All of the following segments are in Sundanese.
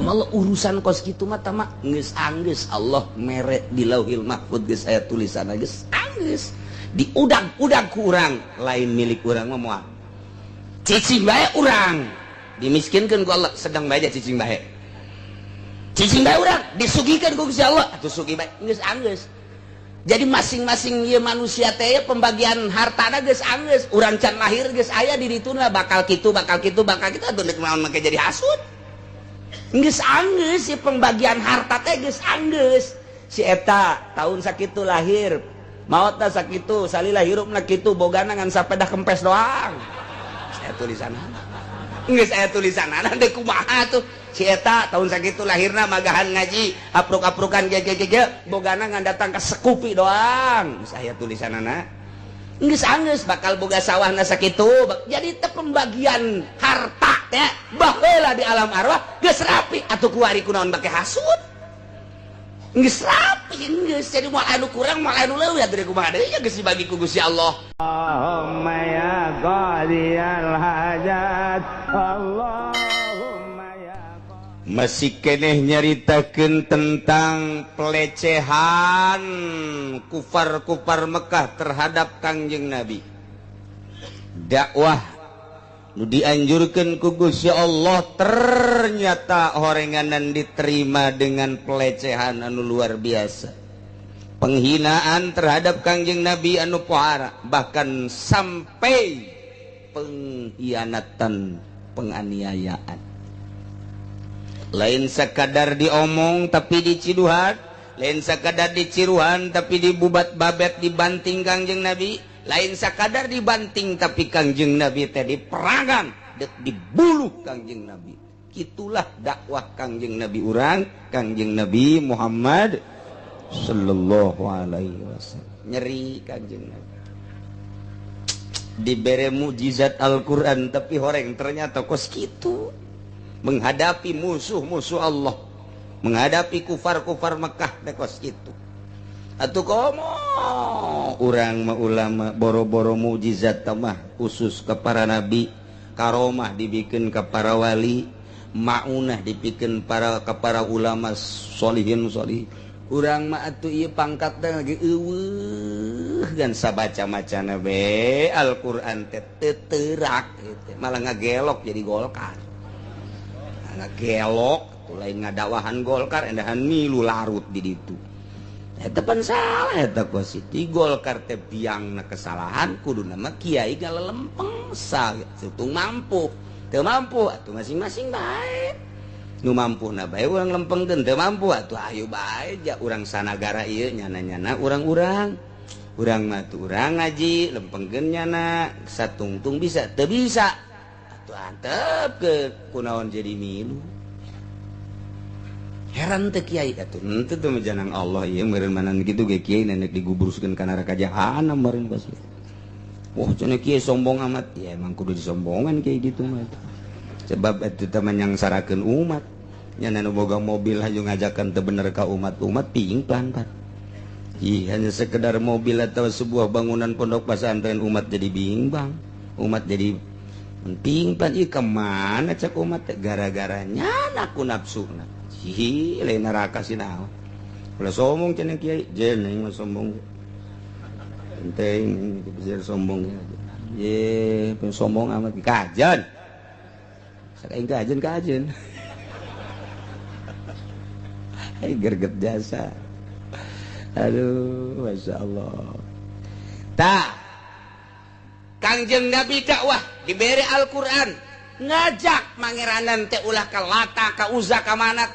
Komo urusan kos kitu mah tama geus anggeus Allah mere di Lauhil Mahfud geus aya tulisan geus anggeus diudag-udag ku urang lain milik urang mah moal cicing bae urang dimiskinkeun ku Allah sedang bae cicing bae cicing bae urang disugihkeun ku Gusti Allah atuh sugih bae geus anggeus. Jadi masing-masing ieu manusia teh pembagian hartana geus anggeus, urang can lahir geus aya di dituna bakal kitu bakal kitu bakal kitu atuh deuk naon make jadi hasud. Geus anggeus si pembagian harta teh geus anggeus. Si eta tahun sakitu lahir, maotna sakitu, salila hirupna kitu, bogana ngan sapeda kempes doang. Saya tulisanana. Geus aya tulisanana deuk kumaha tuh. Si eta tahun sakitu lahirna magahan ngaji, apruk-aprukan ge ge ge bogana ngan datang ka Scoopy doang. Geus aya tulisanana. Geus anggeus bakal boga sawahna sakitu. Jadi teh pembagian harta teh baheula di alam arwah geus rapi atuh kuari kunaon make hasud. Geus rapi geus jadi moal anu kurang moal anu leuwih atuh kumaha deui geus dibagi ku Gusti Allah. Allahumma ya qadiyal hajat Allahumma ya. Masih keneh nyaritakeun tentang pelecehan kufar-kufar Mekah terhadap Kangjeng Nabi. Dakwah nu dianjurkeun ku Gusti Allah ternyata horenganan diterima dengan pelecehan anu luar biasa. Penghinaan terhadap Kangjeng Nabi anu pohara, bahkan sampai pengkhianatan, penganiayaan. Lain sekadar diomong tapi diciduhan, lain sekadar diciruhan tapi dibubat babet dibanting Kangjeng Nabi, lain sekadar dibanting tapi Kangjeng Nabi teh diperangan, dek dibuluh Kangjeng Nabi. Itulah dakwah Kangjeng Nabi urang, Kangjeng Nabi Muhammad sallallahu alaihi wasallam. Nyeri Kangjeng Nabi dibere mukjizat Al-Quran tapi horeng ternyata kos kitu menghadapi musuh-musuh Allah, menghadapi kufar-kufar Mekah teh kos kitu. Atuh komo urang mah ulama boro-boro mukjizat mah khusus ke para nabi, karomah dibikin ke para wali, maunah dibikin para ke para ulama solihin solih. Urang mah atuh ieu pangkat teh lagi eueuh gan sabaca macana be Al-Qur'an teh teu teurak gitu. Malah ngagelok jadi Golkar. Ngagelok tuh lain ngadakwahan Golkar endahan milu larut di ditu. Eta pan salah eta posisi Golkar teh biangna kesalahan kuduna mah kiai galelempeng sa teu mampu. Teu mampu atuh masing-masing bae. Nu mampu na bae urang lempengkeun, teu mampu atuh ayo bae ja urang sanagara ieu nyana-nyana urang-urang. Urang mah tuh urang ngaji lempengkeun nyana satungtung bisa teu bisa atuh antep ke kunaon jadi milu. Heran teu kiai atuh henteu teu janang Allah ieu meureun manan kitu ge kiai nenek digubruskeun ka neraka jahanam meureun pasti. Wah cenah kiai sombong amat, ya emang kudu disombongan kayak gitu mah. Sebab itu teman yang sarakeun umat. Nya nu boga mobil hayu ngajakan teu bener ka umat-umat pingplan pan. Ih, hanya sekedar mobil atau sebuah bangunan pondok pesantren umat jadi bimbang. Umat jadi pingplan ih kemana cek umat gara-gara nyana ku nafsuna. Ih, lain neraka sih naon. Ulah sombong cenah kiai, jeung aing mah sombong. Penting bisa sombong ya. Ye, sombong amat kajen. Saking kajen kajen. Hai gerget jasa. Aduh, masya Allah. Tak, Kangjeng Nabi dakwah diberi Al-Quran ngajak mangeranan teh ulah ka Lata ka Uza ka Manat,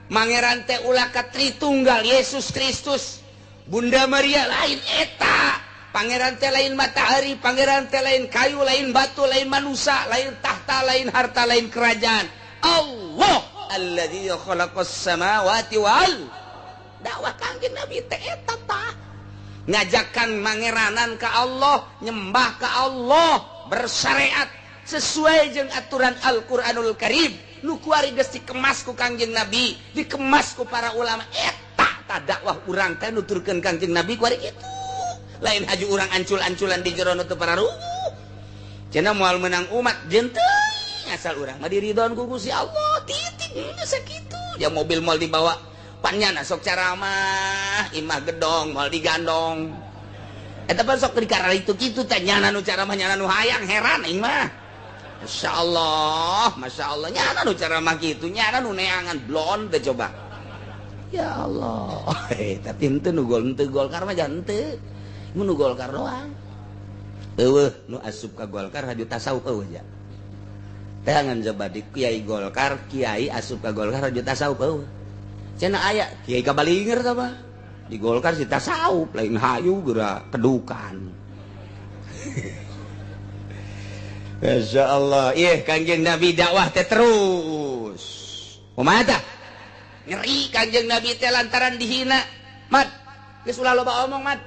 mangeran teh ulah ka Tritunggal Yesus Kristus Bunda Maria lain eta, pangeran teh lain matahari, pangeran teh lain kayu, lain batu, lain manusia, lain tahta, lain harta, lain kerajaan. Allah alladzi khalaqas samawati wal. Dakwah Kangjeng Nabi teh eta tah ngajakan mangeranan ke Allah, nyembah ke Allah, bersyariat sesuai jeung aturan Al-Qur'anul Karim. Nu kuari geus dikemas ku Kangjeng Nabi, dikemas ku para ulama. Eta tah dakwah urang teh nuturkeun Kangjeng Nabi kuari kitu. Lain haju urang ancul-anculan di jero nu teu pararuguh. Cenah moal menang umat jeung teuing asal urang mah diridhoan ku Gusti Allah titik. Sakitu ya mobil moal dibawa panyana sok caramah imah gedong moal digandong eta pan sok dikarar itu kitu teh nyana nu caramah nyana nu hayang heran aing mah. Masya Allah, Masya Allah nyana nu caramah kitu nyana nu neangan blon teh coba. Ya Allah, tapi henteu nu gol henteu Golkar mah jangan henteu. Mun nu Golkar doang. Eueuh nu asup ka Golkar haju tasawuf eueuh ja. Teangan coba di kiai Golkar, kiai asup ka Golkar haju tasawuf eueuh. Cenah aya kiai kabalinger tah mah. Di Golkar si tasawuf lain hayu geura kedukan. Masya Allah, ih Kangjeng Nabi dakwah teh terus. Kumaha tah? Nyeri Kangjeng Nabi teh lantaran dihina. Mat, geus ulah loba omong mat.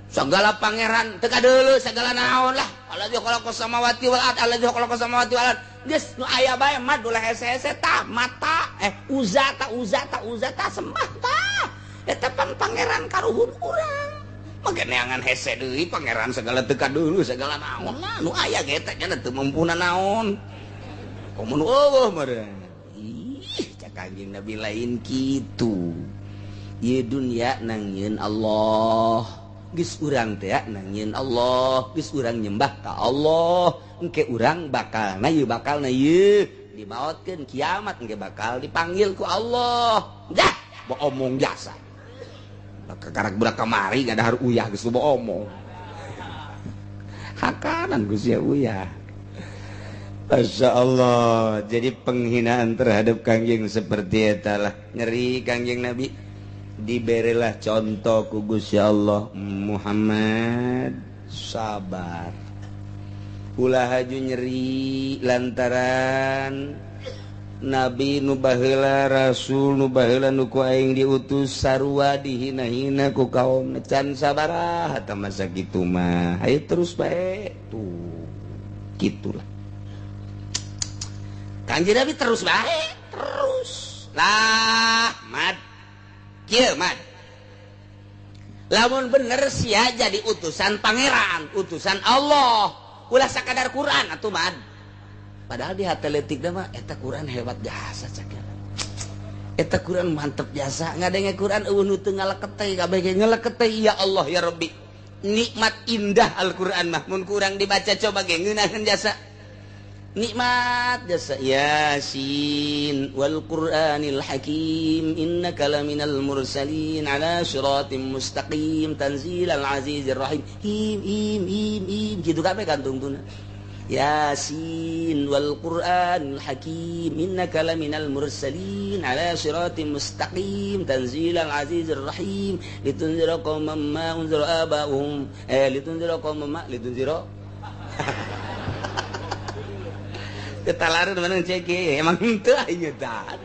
Segala pangeran teu kadeuleu segala naon lah. Alladzi khalaqas samawati wal ard, alladzi khalaqas samawati wal ard. Geus nu aya bae mat ulah hese-hese tah mata uza ta uza ta uza ta sembah tah. Eta pan pangeran karuhun urang. Maka neangan hese deui pangeran segala teu kadeuleu segala naon lah nu aya ge teh nya teu mampuna naon. Komo nu eueuh meureun. Ih, cak Kangjeng Nabi lain kitu. Ieu dunya nangieun Allah. Geus urang teh nangieun Allah, geus urang nyembah ka Allah. Engke urang bakalna ieu bakalna ieu dimaotkeun kiamat engke bakal dipanggil ku Allah. Dah, omong jasa. Kakarak budak kamari ngadahar uyah geus loba omong. Hakanan geus ya uyah. Masya Allah, jadi penghinaan terhadap Kangjeng seperti eta lah. Nyeri Kangjeng Nabi. Diberilah contoh ku Gusti Allah, Muhammad sabar. Ulah haju nyeri lantaran Nabi nu baheula, Rasul nu baheula nu ku aing diutus sarua dihina-hina ku kaum can sabaraha tah masa kitu mah. Hayu terus bae tuh. Kitulah. Kanjeng Nabi terus bae, terus. Lah, mat. Kieu mat. Lamun bener sia jadi utusan pangeran, utusan Allah. Ulah sakadar Quran atuh mat. Padahal di hati leutik mah eta Quran hebat jasa cak. Eta Quran mantep jasa, ngadenge Quran eueuh nu teu ngalekete kabeh ge ngalekete ya Allah ya Rabbi. Nikmat indah Al-Quran mah mun kurang dibaca coba ge ngeunaheun jasa. Nikmat jasa Yasin wal Qur'anil Hakim innaka laminal mursalin ala siratim mustaqim tanzilal azizir rahim. Him him him him kitu kabeh kantungtuna. Yasin wal Qur'anil Hakim innaka laminal mursalin ala siratim mustaqim tanzilal azizir rahim litunzira qauman ma unzira aba'uhum litunzira qauman ma litunzira ketalaran mana cek emang henteu aing tah.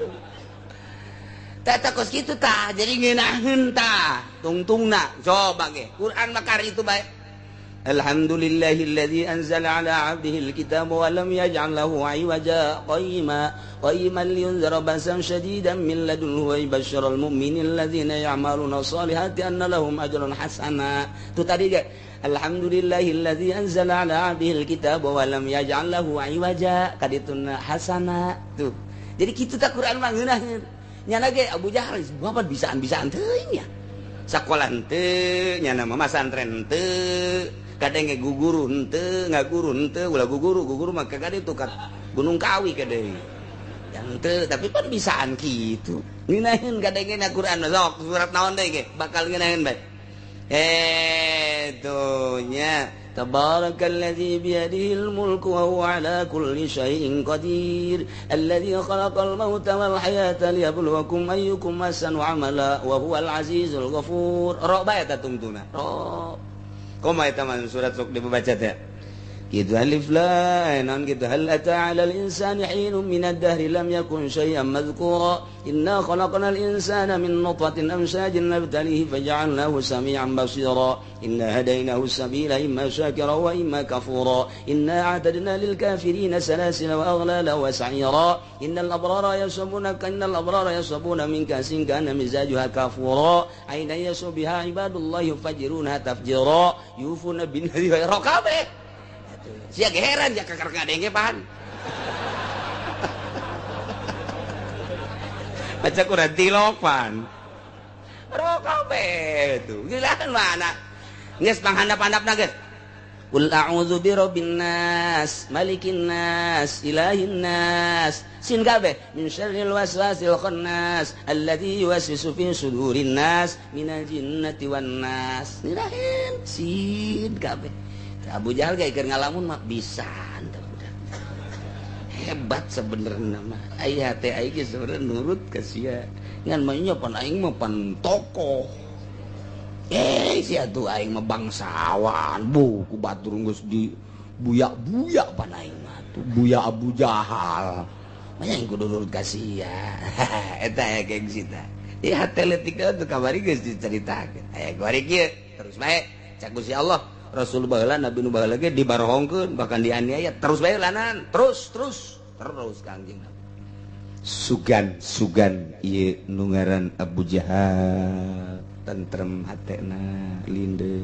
Tah kos kitu tah jadi ngeunaheun tah tungtungna coba ge Quran makar itu bae. Alhamdulillahilladzi anzala ala 'abdihi alkitaba wa lam yaj'al lahu 'iwaja qayyima qayyiman liyunzira ba'san shadidan min ladunhu wa yubashshiral mu'minina alladzina ya'maluna sholihati anna lahum ajran hasana. Tuh tadi ge alhamdulillahilladzi anzala ala 'abdihi alkitaba wa lam yaj'al lahu 'iwaja kadituna hasana. Tuh. Jadi kitu tah Quran mah ngeunaheun. Nyana ge Abu Jahal bapak bisaan-bisaan teuing nya. Sakola henteu, nyana mah masantren henteu. Kadang ge guguru henteu, ngaguru henteu, ulah guguru, guguru mah ka ditu ka Gunung Kawi ka deui. Yang henteu, tapi pan bisaan kitu. Ngeunaheun kadenge na Quran sok surat naon deui ge bakal ngeunaheun bae. Tuh nya tabarakalladzi biyadihil mulku wa huwa ala kulli syai'in qadir alladzi khalaqal mauta wal hayata liyabluwakum ayyukum ahsanu amala wa huwal azizul ghafur. Ro bae eta tungtuna. Ro. Kumaha eta mah surat sok dibaca teh? Gitu alif lam naon gitu hal ata 'alal insani hinun minad dahri lam yakun syai'an madhkura inna khalaqnal insana min nutfatin amshajin nabtalihi faja'alnahu sami'an basira inna hadainahu sabila imma syakira wa imma kafura inna a'tadna lil kafirina salasila wa aghlala wa sa'ira innal abrara yashrabuna innal abrara yashrabuna min kasin kana mizajuha kafura aina yashubiha ibadullah yufajiruna tafjira yufuna bin nadhi wa raqabe. Sia heran ya kakar ngadenge pan. Baca Quran tilopan. Rokok tuh. Gila kan mana? Geus panghandap-handapna geus. Qul a'udzu birabbin nas, malikin nas, ilahin nas. Sin kabeh min syarril waswasil khannas alladzi yuwaswisu fi sudurin nas minal jinnati wan nas. Nirahin sin kabeh. Abu Jahal ge keur ngalamun mah bisa budak. Hebat sebenarnya mah. Aya teh aing ge sebenarnya nurut ka sia. Ngan mah nya pan aing mah pan tokoh. Sia tuh aing mah bangsawan, bu ku batur geus di buya-buya pan aing mah tuh buya Abu Jahal. Mah aing kudu nurut ka sia. Eta aya gengsi tah. Ieu hate leutik tuh kamari geus dicaritakeun. Aya kuari kieu terus bae cak Gusti Allah. Rasul baheula Nabi nu baheula ge dibarohongkeun bahkan dianiaya terus bae lanan terus terus terus Kangjeng Nabi. Sugan-sugan ieu nu ngaran Abu Jahal. Tentrem hatena linde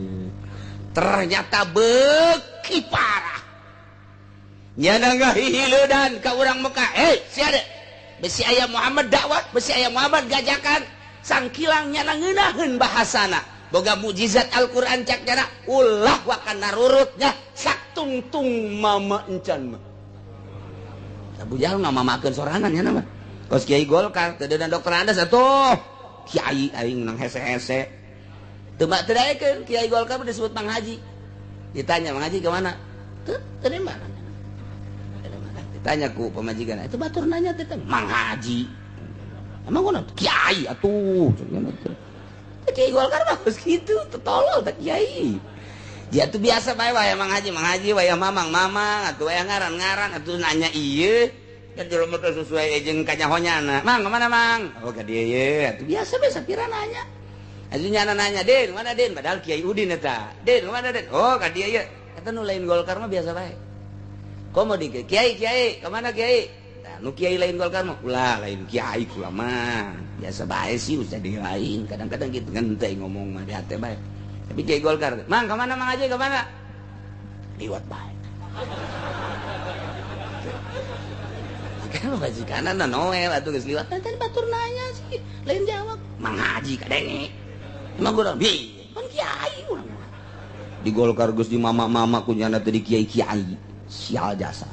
ternyata beuki parah nyana ngahileudan ka urang Mekah. Sia de besi aya Muhammad dakwah, besi aya Muhammad gajakan sangkilang nyana ngeunaheun bahasana boga mukjizat Al-Qur'an cak nyana ulah wakan narurutnya saktungtung mama encan mah. Abu Jahal ngamamakeun sorangan nyana mah kos kiai Golkar teu deuna dokter Andes atuh kiai aing nang hese-hese teu teu daekeun kiai Golkar disebut Mang Haji. Ditanya Mang Haji ke mana? Teu teu di mana? Ditanya ku pamajikan, itu batur nanya teh Mang Haji. Emang ngono kiai atuh. Kiai Golkar mah geus kitu, teu tolol teh kiai. Dia tuh biasa bae wae Mang Haji wae mamang mamang atuh wae ngaran-ngaran atuh nanya ieu. Kan jelema teh sesuai jeung kanyahonyana. Mang kemana Mang? Oh ka dieu ye. Atuh biasa bae sapira nanya. Atuh nyana nanya, "Din, mana Din?" Padahal Kiai Udin eta. "Din, mana Din?" "Oh, ka dieu ye." Eta nu lain Golkar mah biasa bae. Komo di Kiai, Kiai, kemana Kiai? Nah, nu Kiai lain Golkar mah ulah lain Kiai kula mah. Biasa bae sih usah di lain. Kadang-kadang gitu ngenteh ngomong mah di hate bae. Tapi Kiai Golkar, "Mang, kemana Mang Haji, kemana?" Liwat bae. Kan majikan na Noel atuh geus liwat teh batur nanya sih lain jawab Mang Haji kadenge emang gua bi kan kiai urang di Golkar geus di mama-mama ku nyana teh di kiai-kiai sial jasa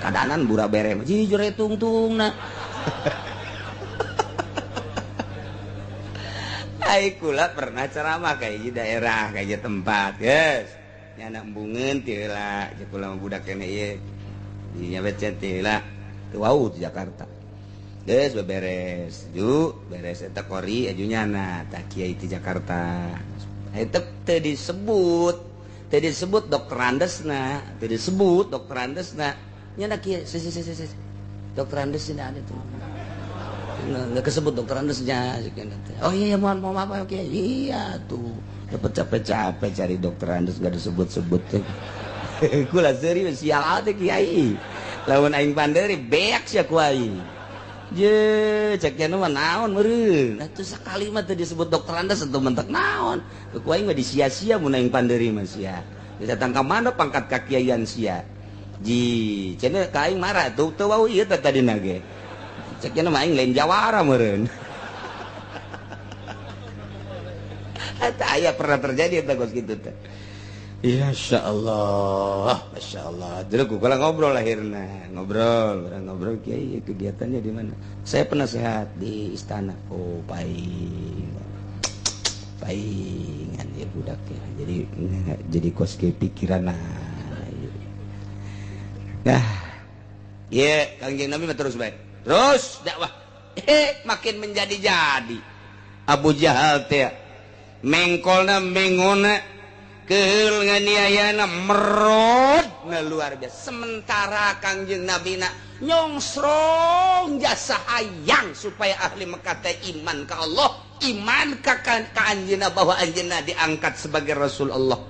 kadanan bura bere mah jujur tungtungna. Ai kula pernah ceramah kayak di daerah kayak tempat geus nyana embungeun teu heula jeung kula mah budak kene ieu di nyabet teh heula wau di Jakarta. Geus beberes ju beres eta kori aju nyana tah kiai di Jakarta. Eta teu disebut dokter Andesna, teu disebut dokter Andesna. Nyana kiai si dokter Andesna ada tuh. Enggak kesebut dokter Andesnya. Oh iya mohon maaf kiai. Iya tuh. Dapat capek-capek cari dokter Andes enggak disebut-sebut. Kula serius sial atuh kiai. Lamun aing panderi beak sia ku aing. Je cek nya mah naon meureun. Atuh sakali mah teu disebut dokter Andes atuh mentek naon. Ku aing mah disia-sia mun aing panderi mah sia. Datang ka mana pangkat kakiaian sia. Ji cenah ka aing marah tuh teu wau ieu teh tadina ge. Cek nya mah aing lain jawara meureun. Eta aya pernah terjadi eta kos kitu teh. Ya Masya Allah, Masya Allah. Dulu kalau ngobrol akhirnya, ngobrol kiai kegiatannya di mana? Saya penasehat di istana. Oh, paingan ya budak ya. Jadi kos ke pikiran. Nah, ya Kangjeng Nabi terus baik, terus dakwah. Makin menjadi-jadi. Abu Jahal teh mengkolna mengona keul nganiayana merod na luar biasa. Sementara Kangjeng Nabi na nyongsrong jasa hayang supaya ahli Mekah teh iman ka Allah, iman ka anjeunna bahwa anjeunna diangkat sebagai Rasul Allah.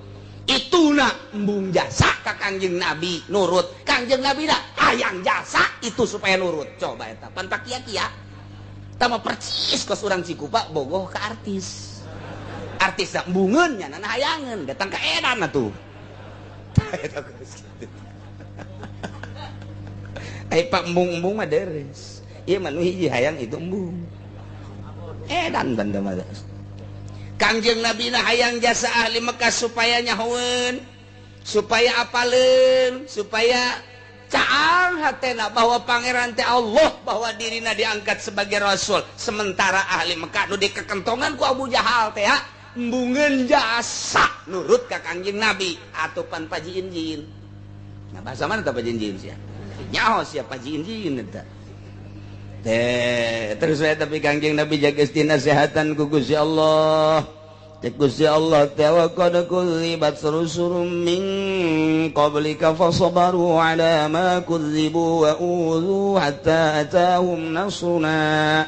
Ituna embung jasa ka Kangjeng Nabi nurut. Kangjeng Nabi na hayang jasa itu supaya nurut. Coba eta pan pakia-kia. Tama percis kos urang Cikupa bogoh ka artis. Artis embungeun nya nana hayangeun datang ka edan atuh. Ai pak embung-embung mah deres. Ieu mah nu hiji hayang itu embung. Edan banda mah. Kangjeng Nabi na hayang jasa ahli Mekah supaya nyahoeun, supaya apaleun, supaya caang hatena bahwa pangeran teh Allah, bahwa dirina diangkat sebagai rasul. Sementara ahli Mekah nu dikekentongan ku Abu Jahal teh embungeun jasa nurut ka Kangjeng Nabi atupan pajiin-jiin. Nah, bahasa mana tah pajiin-jiin sia? Nyaho sia pajiin-jiin eta. Teh terus saya tapi Kangjeng Nabi jaga nasehatan ku Gusti Allah. Cek Gusti Allah teh wa qad kudzibat rusulun min qablika fasabaru ala ma kudzibu wa udzu hatta atahum nasruna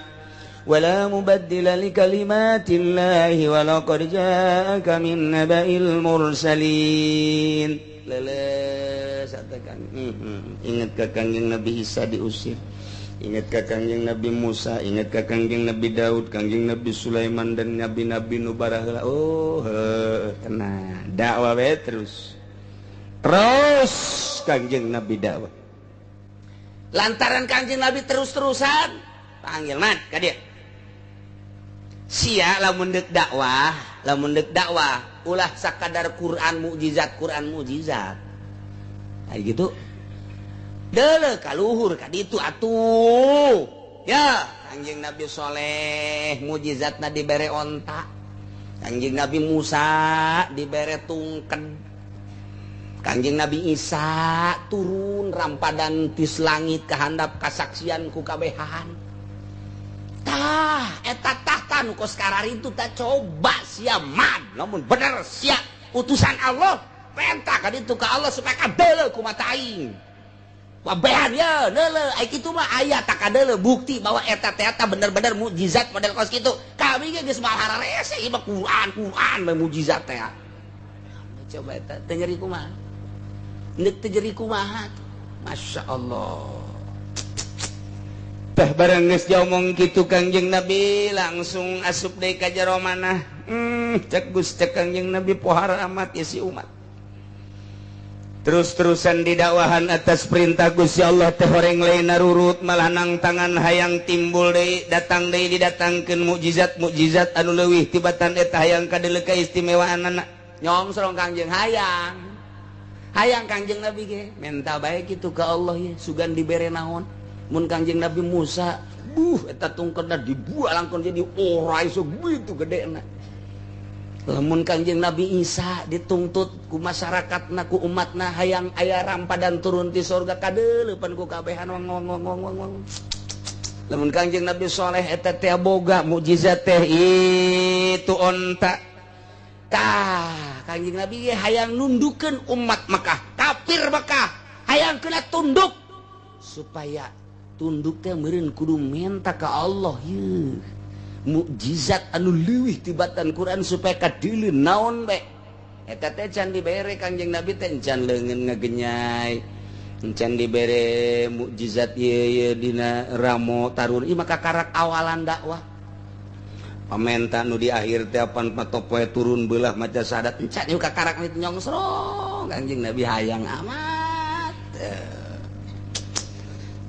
wala mubaddila li kalimatillahi wa laqad ja'aka min naba'il mursalin. Leles katakan ingat ka Kangjeng Nabi Isa diusir, ingat ka Kangjeng Nabi Musa, ingat ka Kangjeng Nabi Daud, Kangjeng Nabi Sulaiman dan nabi-nabi nu baraheula. Oh, tenang, dakwah we terus. Terus Kangjeng Nabi dakwah. Lantaran Kangjeng Nabi terus-terusan panggil mat ka dieu. Sia lamun deuk dakwah, lamun deuk dakwah ulah sakadar Quran mukjizat, Quran mukjizat. Nah, gitu. Dele kaluhur ka ditu atuh. Ya, Kangjeng Nabi Soleh mukjizatna dibere onta. Kangjeng Nabi Musa dibere tungken. Kangjeng Nabi Isa turun rampadan tis langit kahandap kasaksian ku kabehan. Tah, eta tahta nu kos kararitu tah coba sia mad, lamun bener sia utusan Allah, penta ka ditu ka Allah supaya kadeuleu ku mata aing. Wabehan ya, deuleu, ai kitu mah aya tak kadeuleu bukti bahwa eta teh eta bener-bener mukjizat model kos kitu. Kami ge geus malah hararese ieu mah Quran, Quran mah mukjizat teh. Coba eta teu nyeri kumaha? Neuk teu nyeri kumaha? Masya Allah. Tah bareng geus diomong kitu Kangjeng Nabi langsung asup deui ka jero manah. Cek Gus cek Kangjeng Nabi pohara amat ya si umat. Terus-terusan didakwahan atas perintah Gusti Allah teh horeng lain narurut malah nang tangan hayang timbul deui datang deui didatangkeun mukjizat-mukjizat anu leuwih tibatan eta hayang kadeuleu kaistimewaanana. Nyongsrong Kangjeng hayang. Hayang Kangjeng Nabi ge menta bae kitu ka Allah ye sugan dibere naon. Mun Kangjeng Nabi Musa buh eta tungketna dibuang langkon jadi ora iso gitu gedena. Lamun Kangjeng Nabi Isa dituntut ku masyarakatna ku umatna hayang aya rampadan turun ti surga kadeuleupan ku kabehan wong wong wong wong wong. Lamun Kangjeng Nabi Soleh eta teh boga mukjizat teh itu onta. Tah Kangjeng Nabi hayang nundukeun umat Mekah, kafir Mekah, hayang kena tunduk supaya tunduk teh meureun kudu menta ka Allah yeuh. Mukjizat anu leuwih tibatan Quran supaya kadeuleu naon bae. Eta teh can dibere Kangjeng Nabi teh can leungeun ngagenyai. Can dibere mukjizat ieu ieu dina ramo tarun ieu maka karak awalan dakwah. Pamenta nu di akhir teh apan patopoe turun beulah maca syahadat encan ieu kakarak itu nyongsrong Kangjeng Nabi hayang amat.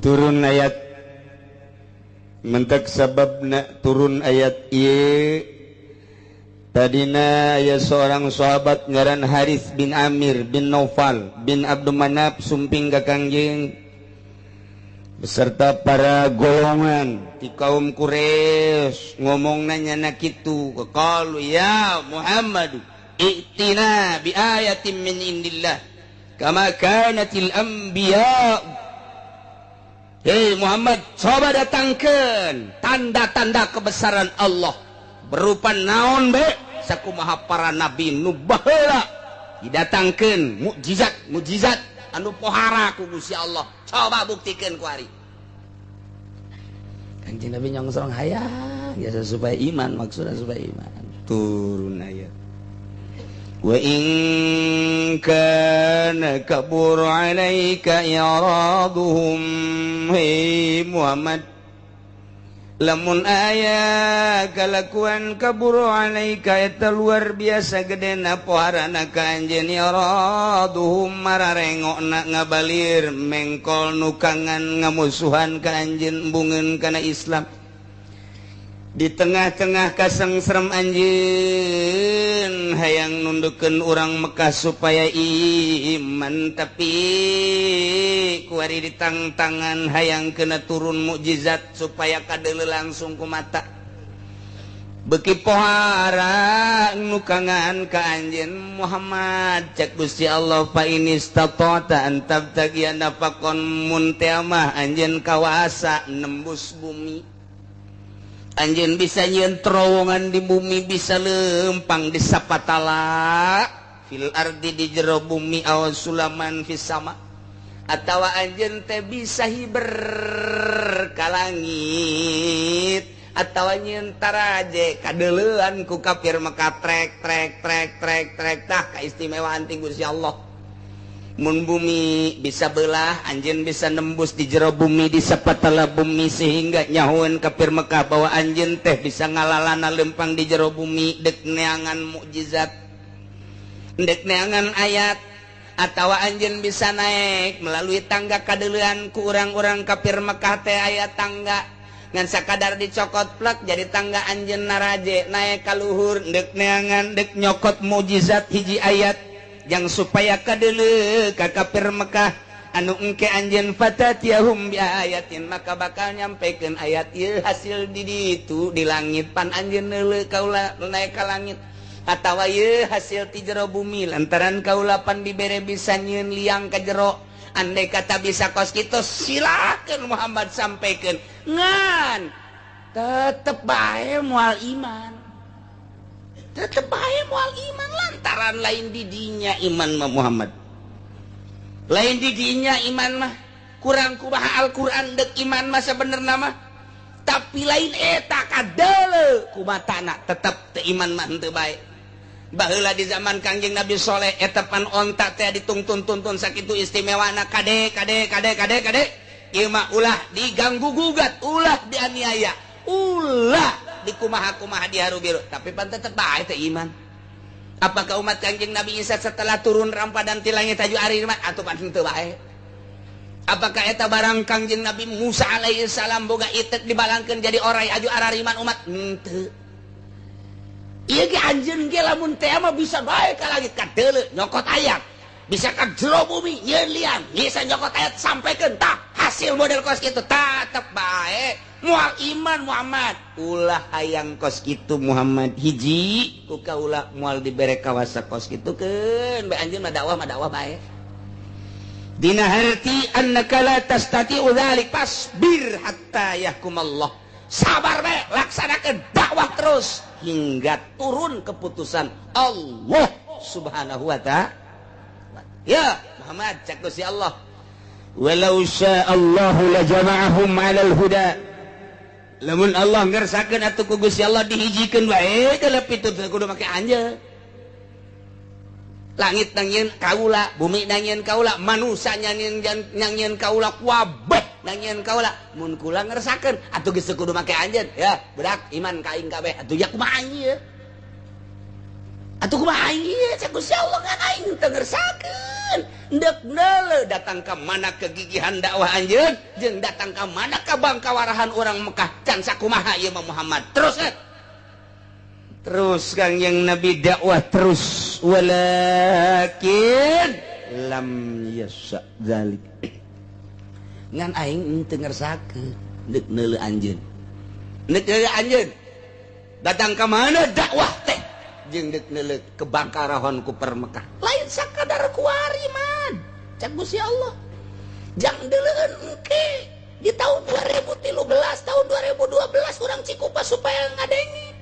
Turun ayat mentek sababna turun ayat ieu tadina aya seorang sahabat ngaran Haris bin Amir bin Naufal bin Abdul Manaf sumping ka Kangjeng beserta para golongan di kaum Quraisy ngomongna nyana kitu qalu ya Muhammad i'tina bi ayatin min indillah kama kanatil anbiya. Hei Muhammad, coba datangkan tanda-tanda kebesaran Allah berupa naon be sakumaha para nabi nu baheula didatangkeun mukjizat mukjizat anu pohara ku Gusti Allah. Coba buktikan ku ari. Kanjeng Nabi nyongsong hayang biasa supaya iman, maksudnya supaya iman. Turun ayat. Wa in kana kabur 'alaika i'raduhum, hey Muhammad, Lamun aya kalakuan kaburo alaika eta luar biasa gedena poharana ka anjeun yaraduhum mararengokna ngabalir mengkol nukangan ngamusuhan ka anjeun embungeun kana Islam. Di tengah-tengah kasangserem anjeun hayang nundukeun urang Mekah supaya iman, tapi kuari ditangtangan hayang kena turun mukjizat supaya kadeuleu langsung ku mata. Beki pohara nukangan ka anjeun Muhammad, cek Gusti Allah fa inistata'ta an tabtagiya nafaqon mun teh mah anjeun kawasa nembus bumi. Anjeun bisa nyieun terowongan di bumi, bisa lempang di sapatala fil ardi di jero bumi aw sulaman fis sama, atawa anjeun teh bisa hiber ka langit, atawa nyieun taraje kadeuleuan ku kafir Mekah trek trek trek trek trek. Tah kaistimewaan ti Gusti Allah. Mun bumi bisa belah, anjeun bisa nembus di jero bumi, di sapatala bumi, sehingga nyahoeun kafir Mekah bahwa anjeun teh bisa ngalalana lempang di jero bumi dek neangan mukjizat, dek neangan ayat, atawa anjeun bisa naik melalui tangga kadeuleuan ku urang-urang kafir Mekah teh aya tangga ngan sakadar dicokot plek jadi tangga anjeun naraje naik ka luhur dek neangan dek nyokot mukjizat hiji ayat yang supaya kadeuleu ka kafir Mekah anu engke anjeun fatatiyahum bi ayatin maka bakal nyampekeun ayat ieu hasil di ditu di langit pan anjeun neuleu kaula naik ka langit, atawa ieu hasil ti jero bumi lantaran kaula pan dibere bisa nyieun liang ka jero. Andai kata bisa kos kitu silakeun Muhammad sampaikan, ngan tetep bae moal iman, tetep bae moal iman lantaran lain didinya iman mah Muhammad, lain didinya iman mah kurang kumaha Al-Qur'an dek iman mah sabenerna mah, tapi lain eta kadeuleu kumatana tetep teu iman mah henteu bae. Baheula di zaman Kangjeng Nabi Soleh eta pan onta teh ditungtun-tuntun sakitu istimewana kade kade kade kade kade ieu mah ulah diganggu gugat, ulah dianiaya, ulah dikumaha-kumaha diharu biru, tapi pan tetep bae teh iman. Apakah umat Kangjeng Nabi Isa setelah turun rampadan ti langit taju ari mah atuh pan henteu bae? Apakah eta barang Kangjeng Nabi Musa alaihi salam boga itek dibalangkeun jadi orai aju arariman umat? Henteu. Ieu ge anjeun ge lamun teh mah bisa bae ka langit kadeuleu nyokot ayat, bisa ka jero bumi nyieun liang, bisa nyokot ayat sampaikan tah hasil model kos kitu tetep bae moal iman Muhammad. Ulah hayang kos kitu Muhammad, hiji ku kaula moal dibere kawasa kos kitu keun bae anjeun mah dakwah bae. Dina harti annaka la tastati'u dzalik fasbir hatta yahkumallah. Sabar bae, laksanakeun dakwah terus hingga turun keputusan Allah Subhanahu wa ta'ala. Ya Muhammad, cek Gusti Allah, walau sya'allahu lajama'ahum 'alal huda. Lamun Allah ngersakeun atuh ku Gusti Allah dihijikeun wae geuleuh pitu teu kudu make anjeun. Langit nangieun kaula, bumi nangieun kaula, manusia nangieun kaula, kabeh nangieun kaula. Mun kula ngersakeun atuh geus teu kudu make anjeun. Ya, budak iman ka aing kabeh. Atuh ya kumaha ieu? Atuh kumaha ieu? Cek Gusti Allah ngan aing teu ngersakeun. Ndek neuleuh datang ka mana kegigihan dakwah anjeun jeung datang ka mana ka bangkawarahan urang Mekah can sakumaha ieu mah Muhammad. Terus kan? Terus Kangjeng Nabi dakwah terus, walakin lam yasha dzalik. Ngan aing teu ngersakeun deuk neuleuh anjeun. Deuk neuleuh anjeun. Datang ka mana dakwah teh jeung deuk neuleuh kebangkarahon ku per Mekah. Lain sakadar kuari man. Cak Gusti Allah. Jang deuleueun engke di tahun 2013, tahun 2012 urang Cikupa supaya ngadenge.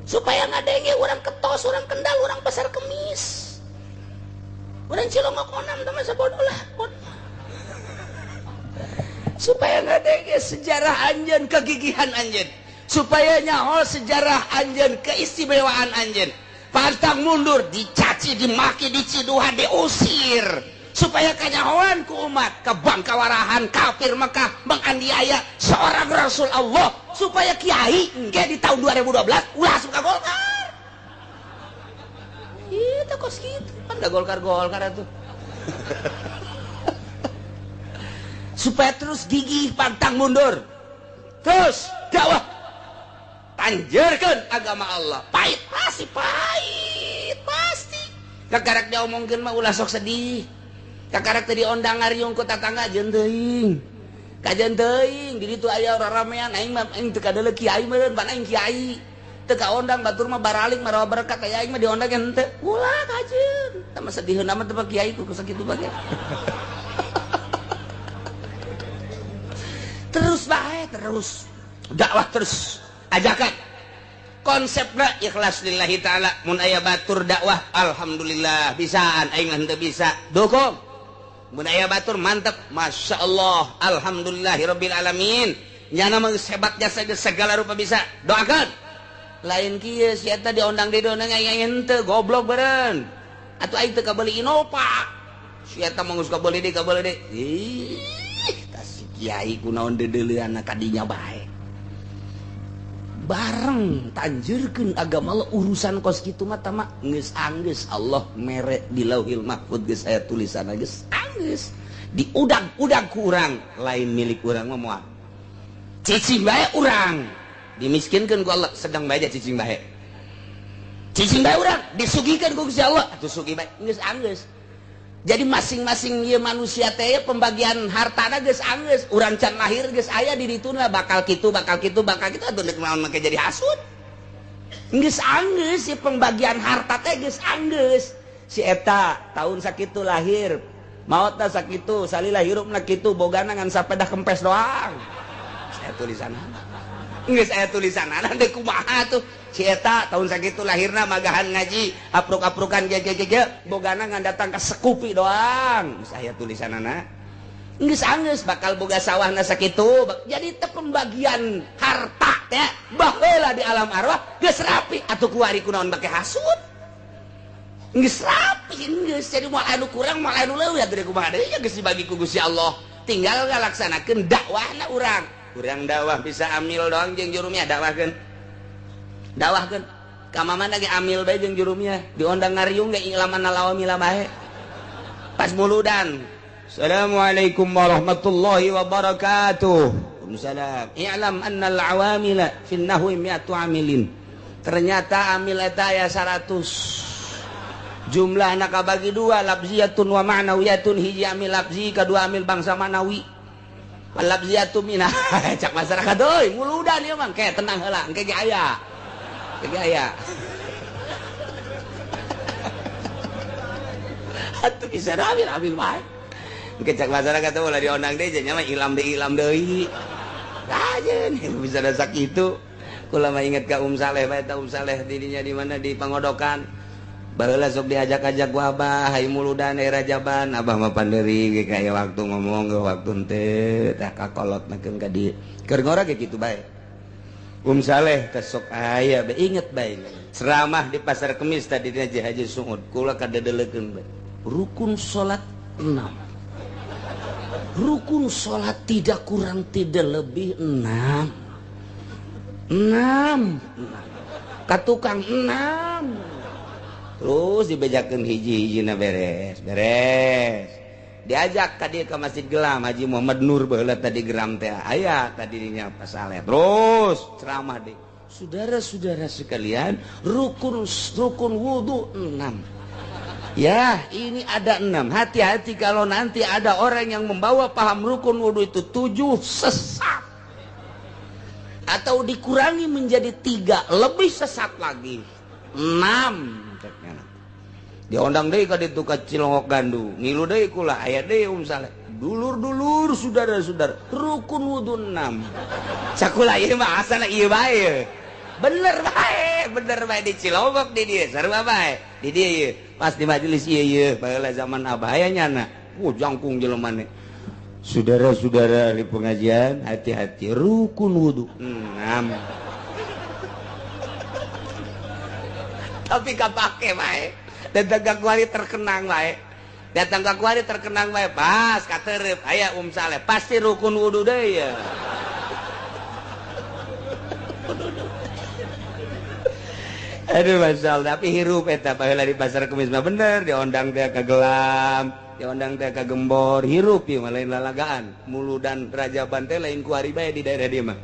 Supaya ngadenge orang Ketos, orang Kendal, orang Pasar Kemis, orang Cilongok onam teman sebodoh lah. Supaya ngadenge sejarah anjeun, kegigihan anjeun, supaya nyaho sejarah anjeun, keistimewaan anjeun. Pantang mundur, dicaci, dimaki, diciduhan, diusir. Supaya kanyahoan ku umat kebangkawarahan kafir Mekah menganiaya seorang Rasul Allah, supaya kiai engke di tahun 2012 ulah suka Golkar. Itu kos kitu kan da Golkar-Golkar atuh. Supaya terus gigih pantang mundur. Terus dakwah tanjerkeun agama Allah. Pahit pasti, pahit pasti. Kakarak diomongkeun mah ulah sok sedih. Kakarak teh diondang ngariung ku tatangga jeung teuing. Kajeun teuing di ditu aya raramean aing mah aing teu kadeuleu kiai meureun pan aing kiai. Teu kaondang batur mah baraling marawa berkat aya aing mah diondang henteu. Ulah kajeun. Tah mah sediheuna mah teu kiai ku sakitu bae. Terus bae terus dakwah terus ajakan konsepna ikhlas lillahi ta'ala. Mun aya batur dakwah alhamdulillah bisaan aing henteu bisa dukung. Mun aya batur mantep masyaallah alhamdulillahirabbil alamin. Nyana mah geus hebat jasa geus segala rupa bisa doakeun. Lain kieu si eta diondang di diondang aing henteu goblok beureun. Atuh aing teu kabeuli Innova. Si eta mah geus kabeuli deui kabeuli deui. Ih tas si kiai kunaon deudeuleunna kadinya bae. Bareng tanjurkeun agama Allah urusan kos kitu mah tama geus anggeus Allah mere di Lauhil Mahfud geus aya tulisanna geus anggeus diudag-udag ku urang lain milik urang mah moal cicing bae urang dimiskinkeun ku Allah sedang bae cicing bae urang disugihkeun ku Gusti Allah atuh sugih bae geus anggeus. Jadi masing-masing ieu manusia teh pembagian hartana geus anggeus, urang can lahir geus aya di dituna bakal kitu bakal kitu bakal kitu atuh deuk naon make jadi hasud. Geus anggeus si pembagian harta teh geus anggeus. Si eta tahun sakitu lahir, maotna sakitu, salila hirupna kitu, bogana ngan sapedah kempes doang. Saya tulisanna. Geus aya tulisanna deuk kumaha tuh. Si eta tahun sakitu lahirna magahan ngaji apruk-aprukan ge bogana ngan datang ka sekupi doang. Geus aya tulisanana. Geus anggeus bakal boga sawahna sakitu. Jadi teh pembagian harta teh baheula di alam arwah geus rapi atuh kuari kunaon bake hasud. Geus rapi geus jadi moal anu kurang moal anu leuwih atuh kumaha deui geus dibagi ku Gusti Allah. Tinggal ngalaksanakeun dakwahna urang. Urang dakwah bisa amil doang jeung jurumnya dakwahkeun. Dakwahkeun ka mamana ge amil bae jeung jurumnya diondang ngariung ge ilaman lawamila bae. Pas muludan. Assalamualaikum warahmatullahi wabarakatuh. Waalaikumsalam. I'lam annal awamila fin nahwi mi'atu amilin. Ternyata amil eta aya 100. Jumlahna kabagi dua, lafziyatun wa ma'nawiyatun. Hiji amil lafzi, kadua amil bangsa ma'nawi. Lafziyatun minah. Cak masyarakat euy, muludan ieu mah ke tenang heula, engke ge aya. Engke aya. Atuh bisa amil amil bae. Engke cak masyarakat teh ulah diondang deui nya mah ilam deui. Kajeun bisa da sakitu. Kula mah inget ka Saleh bae ta Saleh didinya di mana di Pangodokan. Baheula sok diajak-ajak ku abah hayu muludan daerah Jaban, abah mah panderi ge kaya waktu ngomong ge waktu henteu tah kakolot nakeun ka dieu. Keur ngora ge kitu bae. Saleh teh sok aya bae inget bae. Ceramah di Pasar Kemis tadi dina Haji Suud, kula kadedeleukeun bae. Rukun salat 6. Rukun salat tidak kurang tidak lebih 6. 6. Ka tukang 6. Terus dibejakeun hiji-hijina beres, beres. Diajak ka dieu ka Masjid Gelam Haji Muhammad Nur baheula tadi geram teh aya tadi dinya Pak Saleh. Terus ceramah deui. Saudara-saudara sekalian, rukun wudu 6. Ya, ini ada 6. Hati-hati kalau nanti ada orang yang membawa paham rukun wudu itu 7 sesat. Atau dikurangi menjadi 3, lebih sesat lagi. 6. Diondang deui ka ditu ka Cilongok Gandu, ngilu deui kula aya deui Saleh. Dulur-dulur saudara-saudara, rukun wudu 6. Cakula ieu mah asana ieu bae. Bener bae di Cilongok di dieu sarua bae. Di dieu ieu pas di majelis ieu ieu baheula zaman abah aya nyana. Jangkung jelema ne. Saudara-saudara di pengajian, hati-hati rukun wudu 6. Tapi kapake bae. Dan dagang kuali terkenang bae. Datang ka kuari terkenang bae pas katerep aya Saleh pasti rukun wudu deui ya. Aduh masya Allah, tapi hirup eta baheula di pasar kemis mah bener diondang teh ka gelam, diondang teh ka gembor, hirup ieu mah lain lalagaan. Muludan Rajaban teh lain kuari bae di daerah dieu mah.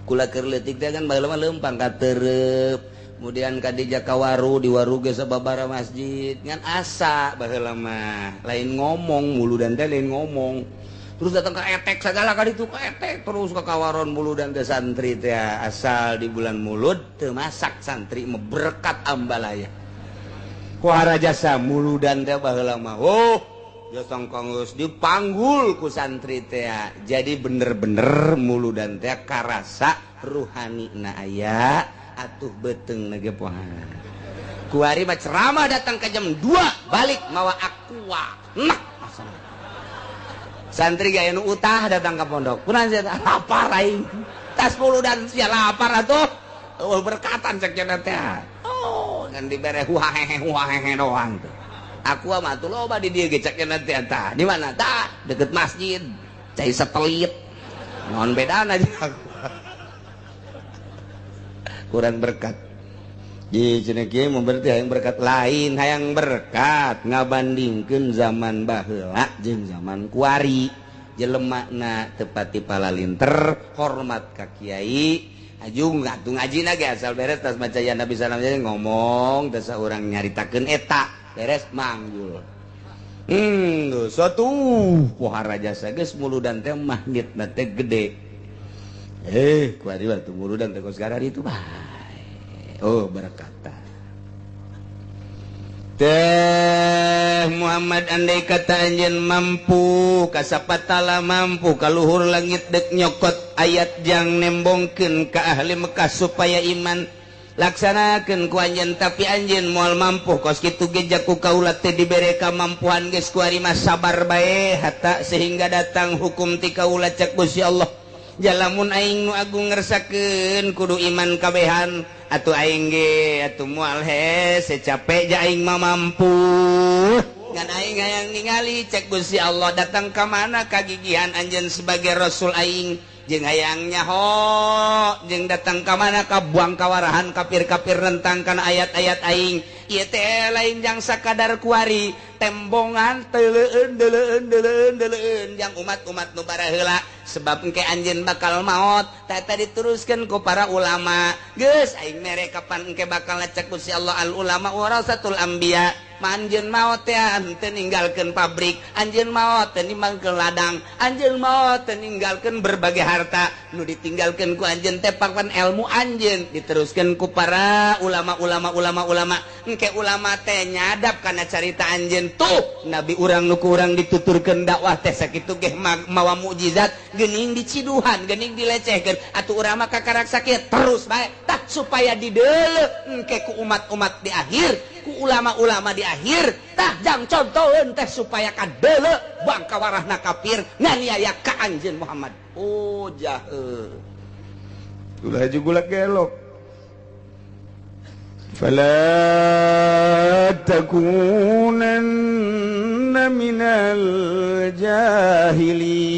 Kula keur leutik teh kan baheula mah leumpang ka tereup, kemudian ka di Jakawaru, di Waru ge sababaraha masjid, ngan asa baheula mah lain ngomong muludan teh lain ngomong. Terus datang ke etek segala kali itu ke etek terus ke kawaron muludan teh santri teh asal di bulan mulud teu masak santri mah berkat ambalaya. Kuara jasa muludan teh baheula mah oh jasa geus dipanggul ku santri teh. Jadi bener-bener muludan teh karasa ruhani na aya atuh beuteung na ge pohan. Kuari mah ceramah datang ke jam 2 balik mawa aqua. Nah santri gaya nu utah datang ke pondok kunaon sia lapar aing tas muludan sia lapar atuh eueuh berkatan cek cenah teh oh ngan dibere huahehe huahehe doang tuh aku mah atuh loba di dieu ge cek cenah teh tah di mana tah deket masjid cai setelit naon bedana jeung aku kurang berkat di cenah kieu mah berarti hayang berkat lain hayang berkat ngabandingkeun zaman baheula jeung zaman kuari jelemana teu pati palalinter hormat ka kiai aju atuh ngajina ge asal beres tas maca ya Nabi salam ngomong teh saurang nyaritakeun eta beres manggul suatu pohara jasa geus muludan teh magnetna teh gede kuari waktu muludan teh kos garari itu bae. Oh berkata teh Muhammad andai kata anjeun mampu kasapatala mampu kaluhur langit dek nyokot ayat jang nembongkeun ka ahli Mekah supaya iman laksanakeun ku anjeun tapi anjeun moal mampu kos kitu ge jaku kaula teh dibere kamampuan geus kuari mah sabar bae hatta sehingga datang hukum ti kaula cek Gusti Allah. Jalamun aing nu agung ngersakeun kudu iman kabehan atuh aing ge atuh moal hese capek ja aing mah mampu ngan aing hayang ningali cek Gusti Allah datang ka mana kagigihan anjeun sebagai rasul aing jeung hayang nyaho jeung datang ka mana ka buang kawarahan kafir-kafir nentang kana ayat-ayat aing ieu teh lain jang sakadar kuari tembongan teuleun deuleun deuleun deuleun jang umat-umat nu baraheula sebab engke anjeun bakal maot tah eta diteruskeun ku para ulama geus aing mere kapan engke bakal cek Gusti Allah al ulama warasatul anbiya ma anjeun maot teh henteu ninggalkeun pabrik anjeun maot teu ninggalkeun ladang anjeun maot teu ninggalkeun berbagai harta nu ditinggalkeun ku anjeun teh papan ilmu anjeun diteruskeun ku para ulama-ulama ulama-ulama engke ulama teh nyadap kana carita anjeun tuh nabi urang nu ku urang dituturkeun dakwah teh sakitu ge mawa mukjizat geuning diciduhan geuning dilecehkeun atuh urang mah kakarak sakit terus bae tah supaya dideuleu engke ku umat-umat di akhir ku ulama-ulama di akhir tah jang contoheun teh supaya kadeuleu bangka warahna kafir nganiaya ka anjeun Muhammad. Oh jahe ulah juga gelok fala takunanna minal jahilin.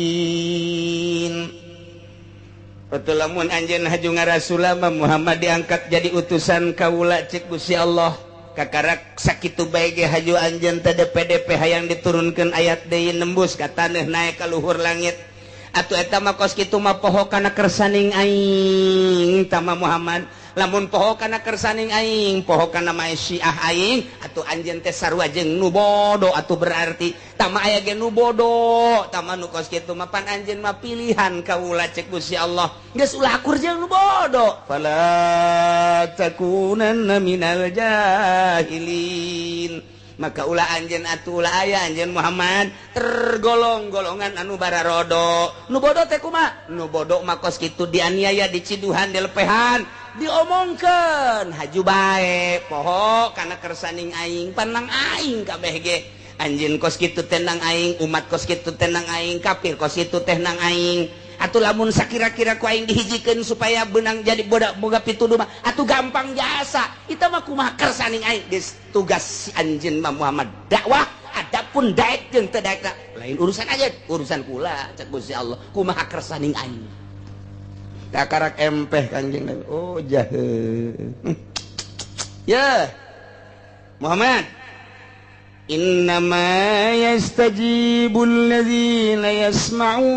Betul lamun anjeun haju ngarasulama Muhammad diangkat jadi utusan kaula cek Gusti Allah kakarak sakitu bae ge haju anjeun teh DPDP hayang diturunkeun ayat deui nembus ka taneuh naek ka luhur langit atuh eta mah kos kitu mah poho kana kersaning aing tama Muhammad lamun poho kana kersaning aing poho kana maesyiah aing atuh anjeun teh sarua jeung nu bodoh atuh berarti tama aya ge nu bodoh tama nu kos kitu mah pan anjeun mah pilihan kaula cek Gusti Allah geus ulah akur jeung nu bodoh fala takunanna minal jahilin. Maka ulah anjeun atuh ulah aya anjeun Muhammad tergolong golongan anu bararodo nu bodoh teh kumaha nu bodoh mah kos kitu dianiaya diciduhan dilepehan diomongkeun haju bae poho kana kersaning aing panang aing kabeh ge anjeun kos kitu teh nang aing umat kos kitu teh nang aing kafir kos kitu teh nang aing atuh lamun sakira-kira ku aing dihijikeun supaya benang jadi bodak boga pituduh mah atuh gampang jasa eta mah kumaha kersaning aing geus tugas si anjeun mah Muhammad dakwah adapun Adapun daek jeung teu daek lain urusan aja, urusan kula cek Gusti Allah kumaha kersaning aing. Takarak empeh Kanjeng Nabi. Oh jahe. Ya Muhammad, innama yastajibul ladzina yasma'un.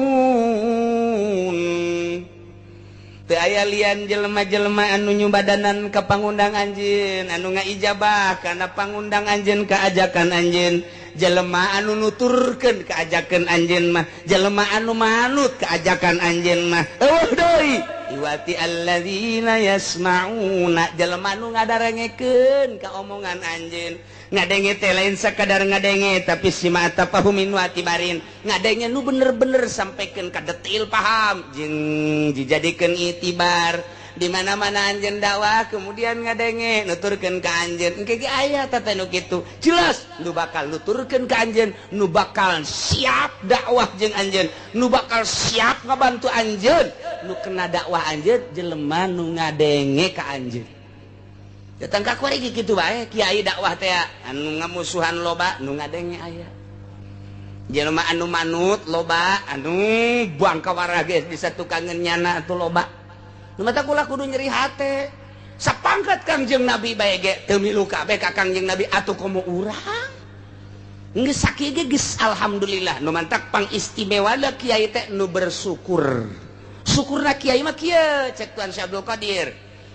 Teu aya lian jelema-jelema anu nyubadanan ka pangundang anjeun, anu ngaijabah kana pangundang anjeun ka ajakan anjeun, jelema anu nuturkeun ka ajakan anjeun mah, jelema anu manut ka ajakan anjeun mah. Eueuh deui iwati alladzina yasma'una, jelema anu ngadarengekeun ka omongan anjeun. Ngadenge teh lain sakadar ngadenge, tapi sima tafahumin wa tibarin, ngadenge nu bener-bener sampaikan ka detail paham jeung dijadikeun itibar. Di mana-mana anjeun dakwah kemudian ngadenge nuturkeun ka anjeun, engke ge aya teh nu kitu jelas nu bakal nuturkeun ka anjeun, nu bakal siap dakwah jeung anjeun, nu bakal siap ngabantu anjeun, nu kena dakwah anjeun jelema nu ngadenge ka anjeun. Datang ka kuari kitu bae kiai dakwah teh anu ngamusuhan loba, nu ngadenge aya. Jelema anu manut loba, anu buang kawarah geus bisa tukangeun nyana atuh loba. Nu mata kula kudu nyeri hate. Sapangkat Kangjeng Nabi bae ge teu milu kabeh ka Kangjeng Nabi atuh komo urang. Geus sakieu ge geus alhamdulillah. Nu mantak pangistimewana kiai teh nu bersyukur. Syukurna kiai mah kieu cek Tuan Syekh Abdul Qadir.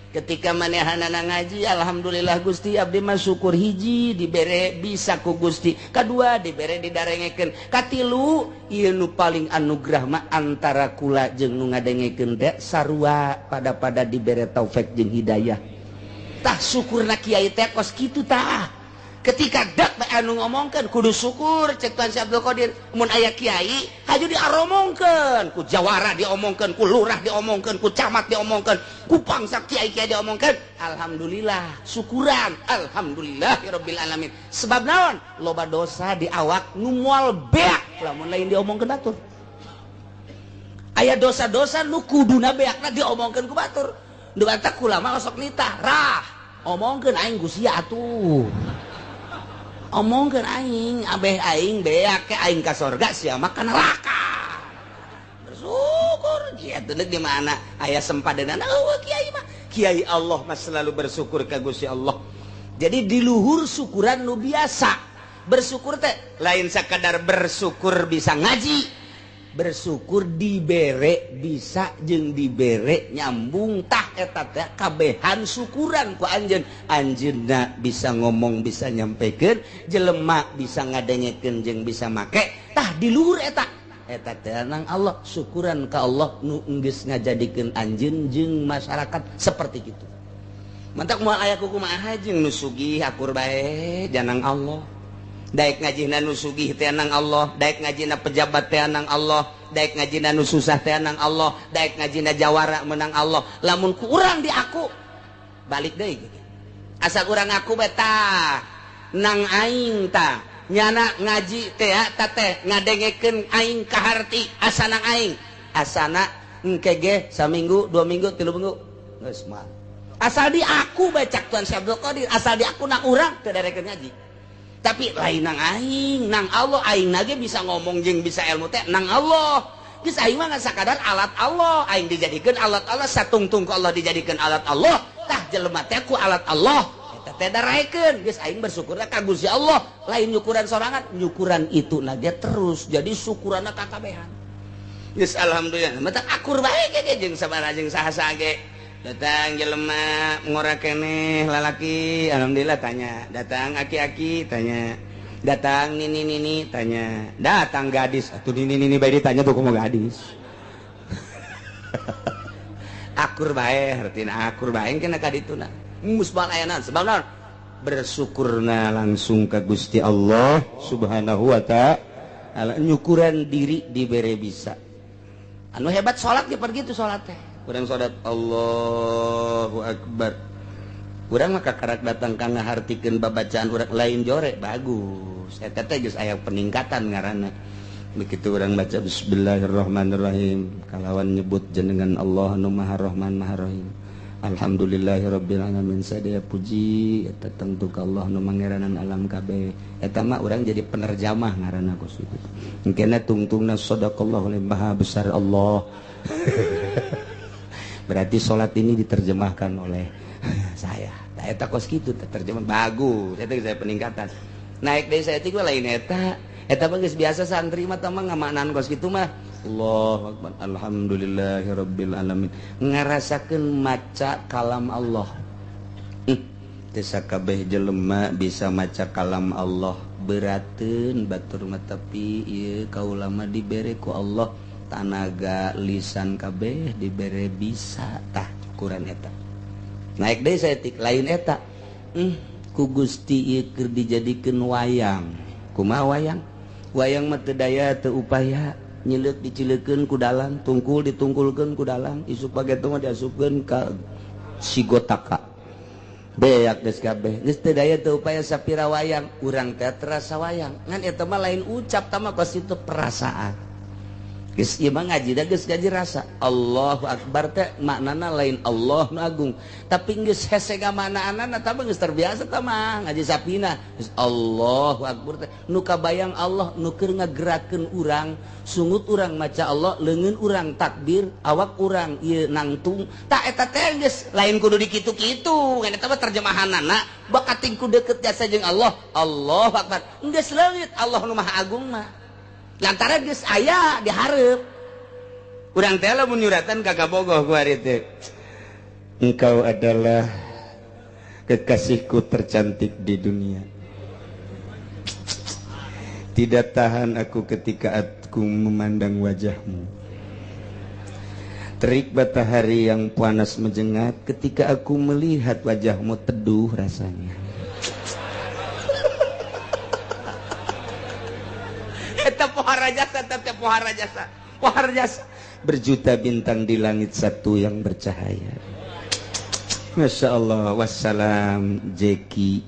Ketika manehanana ngaji, alhamdulillah Gusti abdi mah syukur, hiji dibere bisa ku Gusti, kadua dibere didarengekeun, katilu ieu nu paling anugerah mah antara kula jeung nu ngadengekeun teh sarua pada-pada dibere taufik jeung hidayah. Tah syukurna kiai teh kos kitu tah. Ketika dak bae anu ngomongkeun kudu syukur cek Tuan Syekh Abdul Qadir. Mun aya kiai haju diaromongkeun, ku jawara diomongkeun, ku lurah diomongkeun, ku camat diomongkeun, ku pangsa kiai-kiai diomongkeun. Alhamdulillah, syukuran, alhamdulillahirabbil alamin. Sebab naon? Loba dosa di awak nu moal beak lamun lain diomongkeun batur. Aya dosa-dosa nu kuduna beakna diomongkeun ku batur. Nu batak ulama osok nitah, rah, omongkeun aing ku sia atuh. Omongkeun aing, abeh aing beak ke aing ka sorga sia mah ka neraka. Bersyukur kieu teh di mana aya sempadeunana eueuh kiai mah. Kiai Allah mah selalu bersyukur ka Gusti Allah. Jadi di luhur syukuran nu biasa. Bersyukur teh lain sakadar bersyukur bisa ngaji, bersyukur dibere bisa jeung dibere nyambung. Tah eta teh kabehan syukuran ku anjeun. Anjeunna bisa ngomong, bisa nyampekeun, jelema bisa ngadengekeun jeung bisa make. Tah di luhur eta eta teh nang Allah, syukuran ka Allah nu geus ngajadikeun anjeun jeung masyarakat seperti kitu. Mantak moal aya kumaha jeung nu sugih akur bae janang Allah. Daek ngajina nu sugih teh nang Allah, daek ngajina pejabat teh nang Allah, daek ngajina nu susah teh nang Allah, daek ngajina jawara menang Allah. Lamun ku urang di aku balik deui gitu. Asal urang ngaku bae tah nang aing tah nyana ngaji teh ta teh ngadengekeun aing kaharti asa nang aing. Asana engke ge saminggu, 2 minggu, 3 minggu geus mah. Asal di aku bae cak Tuan Syekh Abdul Qadir, asal di aku nang urang teu darekeun ngaji. Tapi lain nang aing, nang Allah aing nage bisa ngomong jeung bisa ilmu teh nang Allah. Geus aing mah ngan sakadar alat Allah, aing dijadikeun alat Allah, satungtung ku Allah dijadikeun alat Allah. Tah jelema teh ku alat Allah. Eta teh daraekeun, geus aing bersyukurna ka Gusti Allah, lain nyukuran sorangan, nyukuran itu nage terus. Jadi syukuranna kakabehan. Geus alhamdulillah, mata akur bae ge jeung sabaraha jeung saha-saha ge. Datang jelema ngora keneh lalaki, alhamdulillah tanya. Datang aki-aki tanya. Datang nini-nini tanya. Datang gadis, atuh nini-nini bae ditanya tuh kumaha gadis. Akur bae, hartina akur bae kena ka dituna. Musbal ayana sebab naon? Bersyukurna langsung ka Gusti Allah Subhanahu wa ta'ala. Nyukuran diri dibere bisa. Anu hebat salat ge pergi tuh salat teh. Urang salat Allahu Akbar. Urang mah kakarak datang ka ngahartikeun babacaan urang lain jore bagus. Eta teh geus aya peningkatan ngaranna. Begitu urang baca bismillahirrahmanirrahim kalawan nyebut jenengan Allah nu Maha Rahman Maha Rahim. Alhamdulillahirabbil alamin sadaya puji eta tangtu ka Allah nu mangeranan alam kabeh. Eta mah urang jadi penerjamah ngaranna kos kitu. Engkena tungtungna sadaqallahu maha besar Allah. Berarti salat ini diterjemahkan oleh saya. Tah eta kos kitu terjemah bagus. Eta saya peningkatan. Naik deui saya teh lain eta. Eta mah geus biasa santri mah tah mah ngamaknaan kos kitu mah. Allahu akbar alhamdulillahirabbil alamin. Ngarasakeun maca kalam Allah. Teu sakabeh jelema bisa maca kalam Allah. Berateun batur mah tapi ieu kaula mah dibere ku Allah tanaga lisan kabeh dibere bisa tah ukuran eta. Naik deui saeutik lain eta. Ku Gusti ieu keur dijadikeun wayang. Kumaha wayang? Wayang mah teu daya teu upaya. Nyileuk dicileukeun ku dalang, tungkul ditungkulkeun ku dalang, isuk pageto mah diasupkeun ka sigotaka. Beak geus kabeh. Geus teu daya teu upaya sapira wayang, urang teh terasa wayang. Ngan eta mah lain ucap tah mah kos itu perasaan. Geus ieu mah ngaji da geus ngaji rasa. Allahu akbar teh maknana lain Allah nu agung, tapi geus hese ngamaknaanana tah mah geus terbiasa tah mah ngaji sapina. Geus Allahu akbar teh nu kabayang Allah nu keur ngagerakeun urang, sungut urang maca Allah, leungeun urang takbir, awak urang ieu nangtung. Tah eta teh geus lain kudu dikitu-kitu, ngan eta mah terjemahanana bakating ku deukeut jasa jeung Allah. Allahu akbar. Geus leungit Allah nu Maha Agung mah. Lantaran geus aya dihareup. Urang teh lamun nyuratan ka kabogoh ku ari teh. Engkau adalah kekasihku tercantik di dunia. Tidak tahan aku ketika aku memandang wajahmu. Terik matahari yang panas menjengat ketika aku melihat wajahmu teduh rasanya. Eta pohara jasa, tetep pohara jasa, pohara jasa. Berjuta bintang di langit satu yang bercahaya. Masya Allah, wassalam Jeki.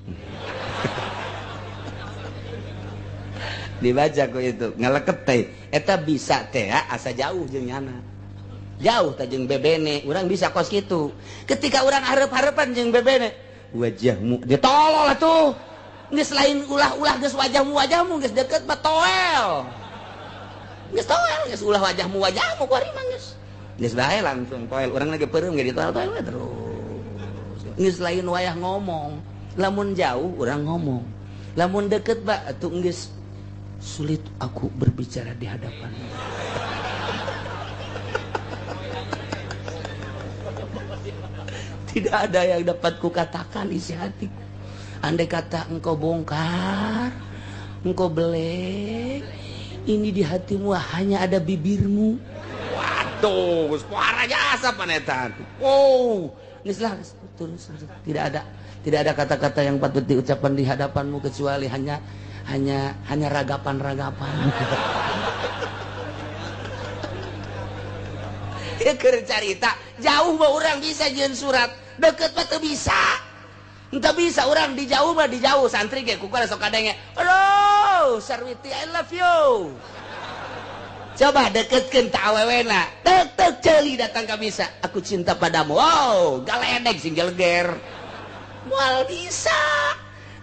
Dibaca kok itu ngaleket teh. Eta bisa teh asa jauh jeung nyana. Jauh teh jeung bebene, urang bisa kos kitu. Ketika urang hareup-hareupan jeung bebene, wajahmu ditolol atuh. Geus lain ulah-ulah geus wajahmu geus deket mah toel. Geus toel geus ulah wajahmu ku ari mah geus. Geus bae langsung toel, urang lagi peureum ge ditoel-toel we terus. Geus lain wayah ngomong. Lamun jauh urang ngomong. Lamun deket ba atuh geus sulit aku berbicara di hadapanmu. Tidak ada yang dapat kukatakan isi hatiku. Andai kata engkau bongkar, engkau belek, ini di hatimu hanya ada bibirmu. Waduh, suara jasa panetan. Wow, nislah terus tidak ada kata-kata yang patut diucapkan di hadapanmu kecuali hanya ragapan-ragapan. Ya keur carita, jauh mah urang bisa jeung surat, deket mah teu bisa. Entah bisa orang di jauh mah di jauh santri ge ku sok kadenge. Aduh, Sarwiti I love you. Coba deketkeun ta awewena. Tek tek ceuli datang ka bisa. Aku cinta padamu. Wow, galedeg sing geleger. Moal bisa.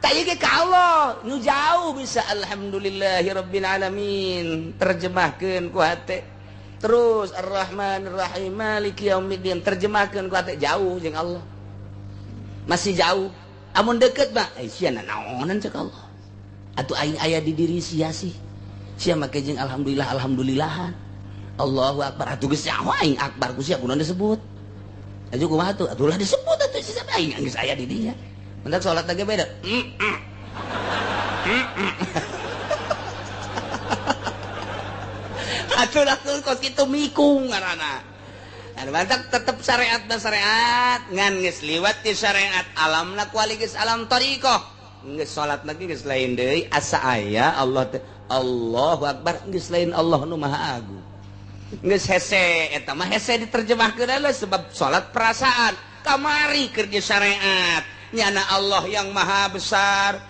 Tah ieu ge ka Allah, nu jauh bisa alhamdulillahirabbil alamin. Terjemahkeun ku hate. Terus Ar-Rahmanir-Rahim Maliki yaumiddin terjemahkeun ku hate jauh jeung Allah. Masih jauh. Amun deket mah sia nanaonan cek Allah. Atuh aing aya di diri sia sih. Sia make jeung alhamdulillah alhamdulillahan. Allahu akbar atuh geus nyaho aing akbar ku sia kunaon disebut. Atuh kumaha atuh? Atuh lah disebut atuh sia aing geus aya di dinya. Mentak salat lagi beda. Atuh lah kos kitu mikung ngaranna. Mantap tetep syariat dan syariat ngan geus liwat di syariat alamna kuali geus alam thariqah geus salat lagi geus lain deui asa aya Allah teh Allahu akbar geus lain Allah nu Maha Agung geus hese eta mah hese diterjemahkeun sebab salat perasaan kamari keur di syariat nyana Allah yang Maha Besar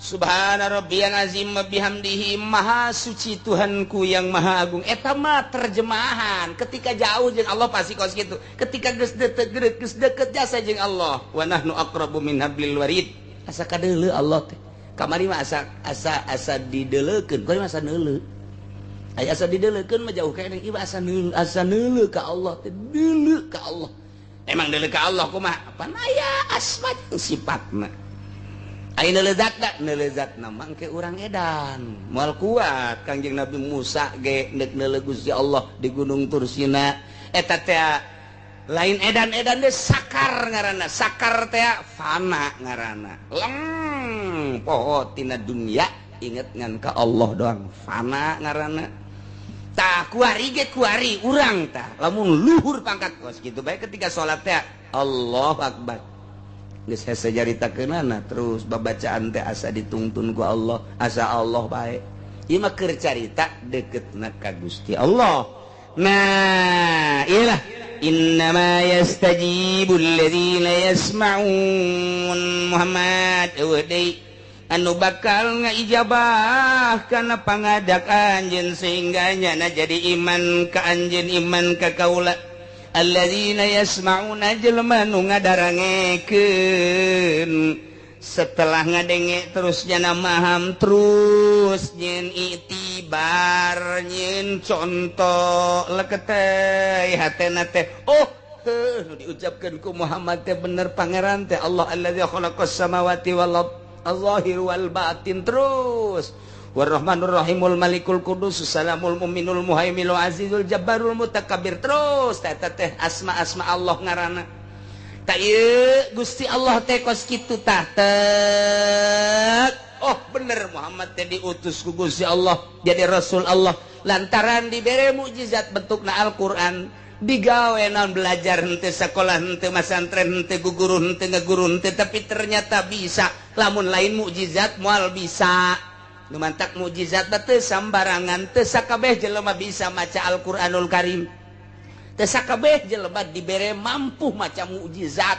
Subhana rabbiyal azim wa bihamdihi, maha suci Tuhanku yang maha agung. Eta mah terjemahan ketika jauh jeung Allah pasti kos kitu. Ketika geus deket, geus deket jasa jeung Allah, wa nahnu aqrabu min hablil warid, asa kadeuleu Allah teh. Kamari mah asa asa asa dideleukeun, kuari mah asa neuleu. Aya asa dideleukeun mah jauh keneh, ieu asa neuleu, asa neuleu ka Allah teh, deuleu ka Allah. Emang deuleu ka Allah kumaha? Pan aya asma jeung sifatna. Ayo lezat lezat nama ke urang edan moal kuat. Kangjeng Nabi Musa ge nek neuleuh Gusti Allah di Gunung Tursina, eta teh lain edan-edan deh, sakar ngaranna. Sakar teh fana ngaranna, leng poho tina dunia, inget ngan ka Allah doang, fana ngaranna. Tah, kuari ge kuari urang tah lamun luhur pangkat kos kitu bae ketika salat teh Allah Akbar, geus hese caritakeunana, terus babacaan teh asa ditungtun ku Allah, asa Allah bae. Ieu mah keur carita deketna ka Gusti Allah. Nah, iyalah, innama yastajibul ladzina yasma'un. Muhammad, eueuh deui anu bakal ngaijabah kana pangajak anjeun sehingga nyana jadi iman ka anjeun, iman ka kaula, alladzina yasma'una, jelema nu ngadarangekeun. Setelah ngadenge terus jana maham, terus nyen itibar, nyen contoh, leketeh hatena teh, oh heuh, nu diucapkeun ku Muhammad teh bener, Pangeran teh Allah allazi khalaqas samawati wal ard, al-zahir wal batin, terus warahmanur rahimul malikul qudus salamul mu'minul muhaiminul azizul jabbarul mutakabbir, terus teh teh asma-asma Allah ngaranna. Tak ieu Gusti Allah teh kos kitu tah tek, oh bener Muhammad teh diutus ku Gusti Allah jadi rasul Allah lantaran dibere mukjizat bentukna Al-Qur'an. Digawe naon? Belajar henteu, sekolah henteu, masantren henteu, guguru henteu, ngeguru henteu, tapi ternyata bisa. Lamun lain mukjizat moal bisa. Nu mantak mukjizat teu sambarangan, teu sakabeh jelema bisa maca Al-Qur'anul Karim, teu sakabeh jelema dibere mampu maca mukjizat,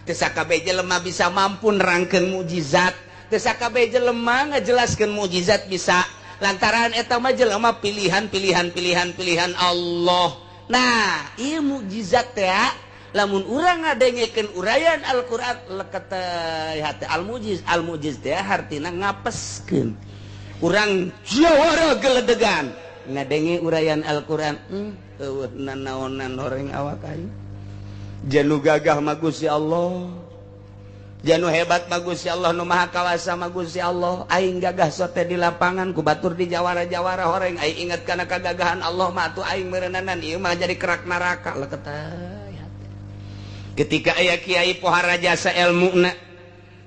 teu sakabeh jelema bisa mampu nerangkeun mukjizat, teu sakabeh jelema ngajelaskeun mukjizat bisa, lantaran eta mah jelema pilihan, pilihan, pilihan, pilihan Allah. Nah, ieu mukjizat teh lamun urang ngadengekeun uraian Al-Qur'an leket hate. Al mujiz, al mujiz teh hartina ngapeskeun. Urang jawara geledegan ngadenge uraian Al-Qur'an, eueuh nanaonan horeng awak aing. Janu gagah mah Gusti Allah, janu hebat mah Gusti Allah, nu maha kawasa mah Gusti Allah. Aing gagah sote di lapangan, ku batur di jawara-jawara horeng. Aing inget kana kagagahan Allah mah atuh aing meureunana ieu mah jadi kerak neraka. Leket hate ketika aya kiai pohara jasa ilmuna,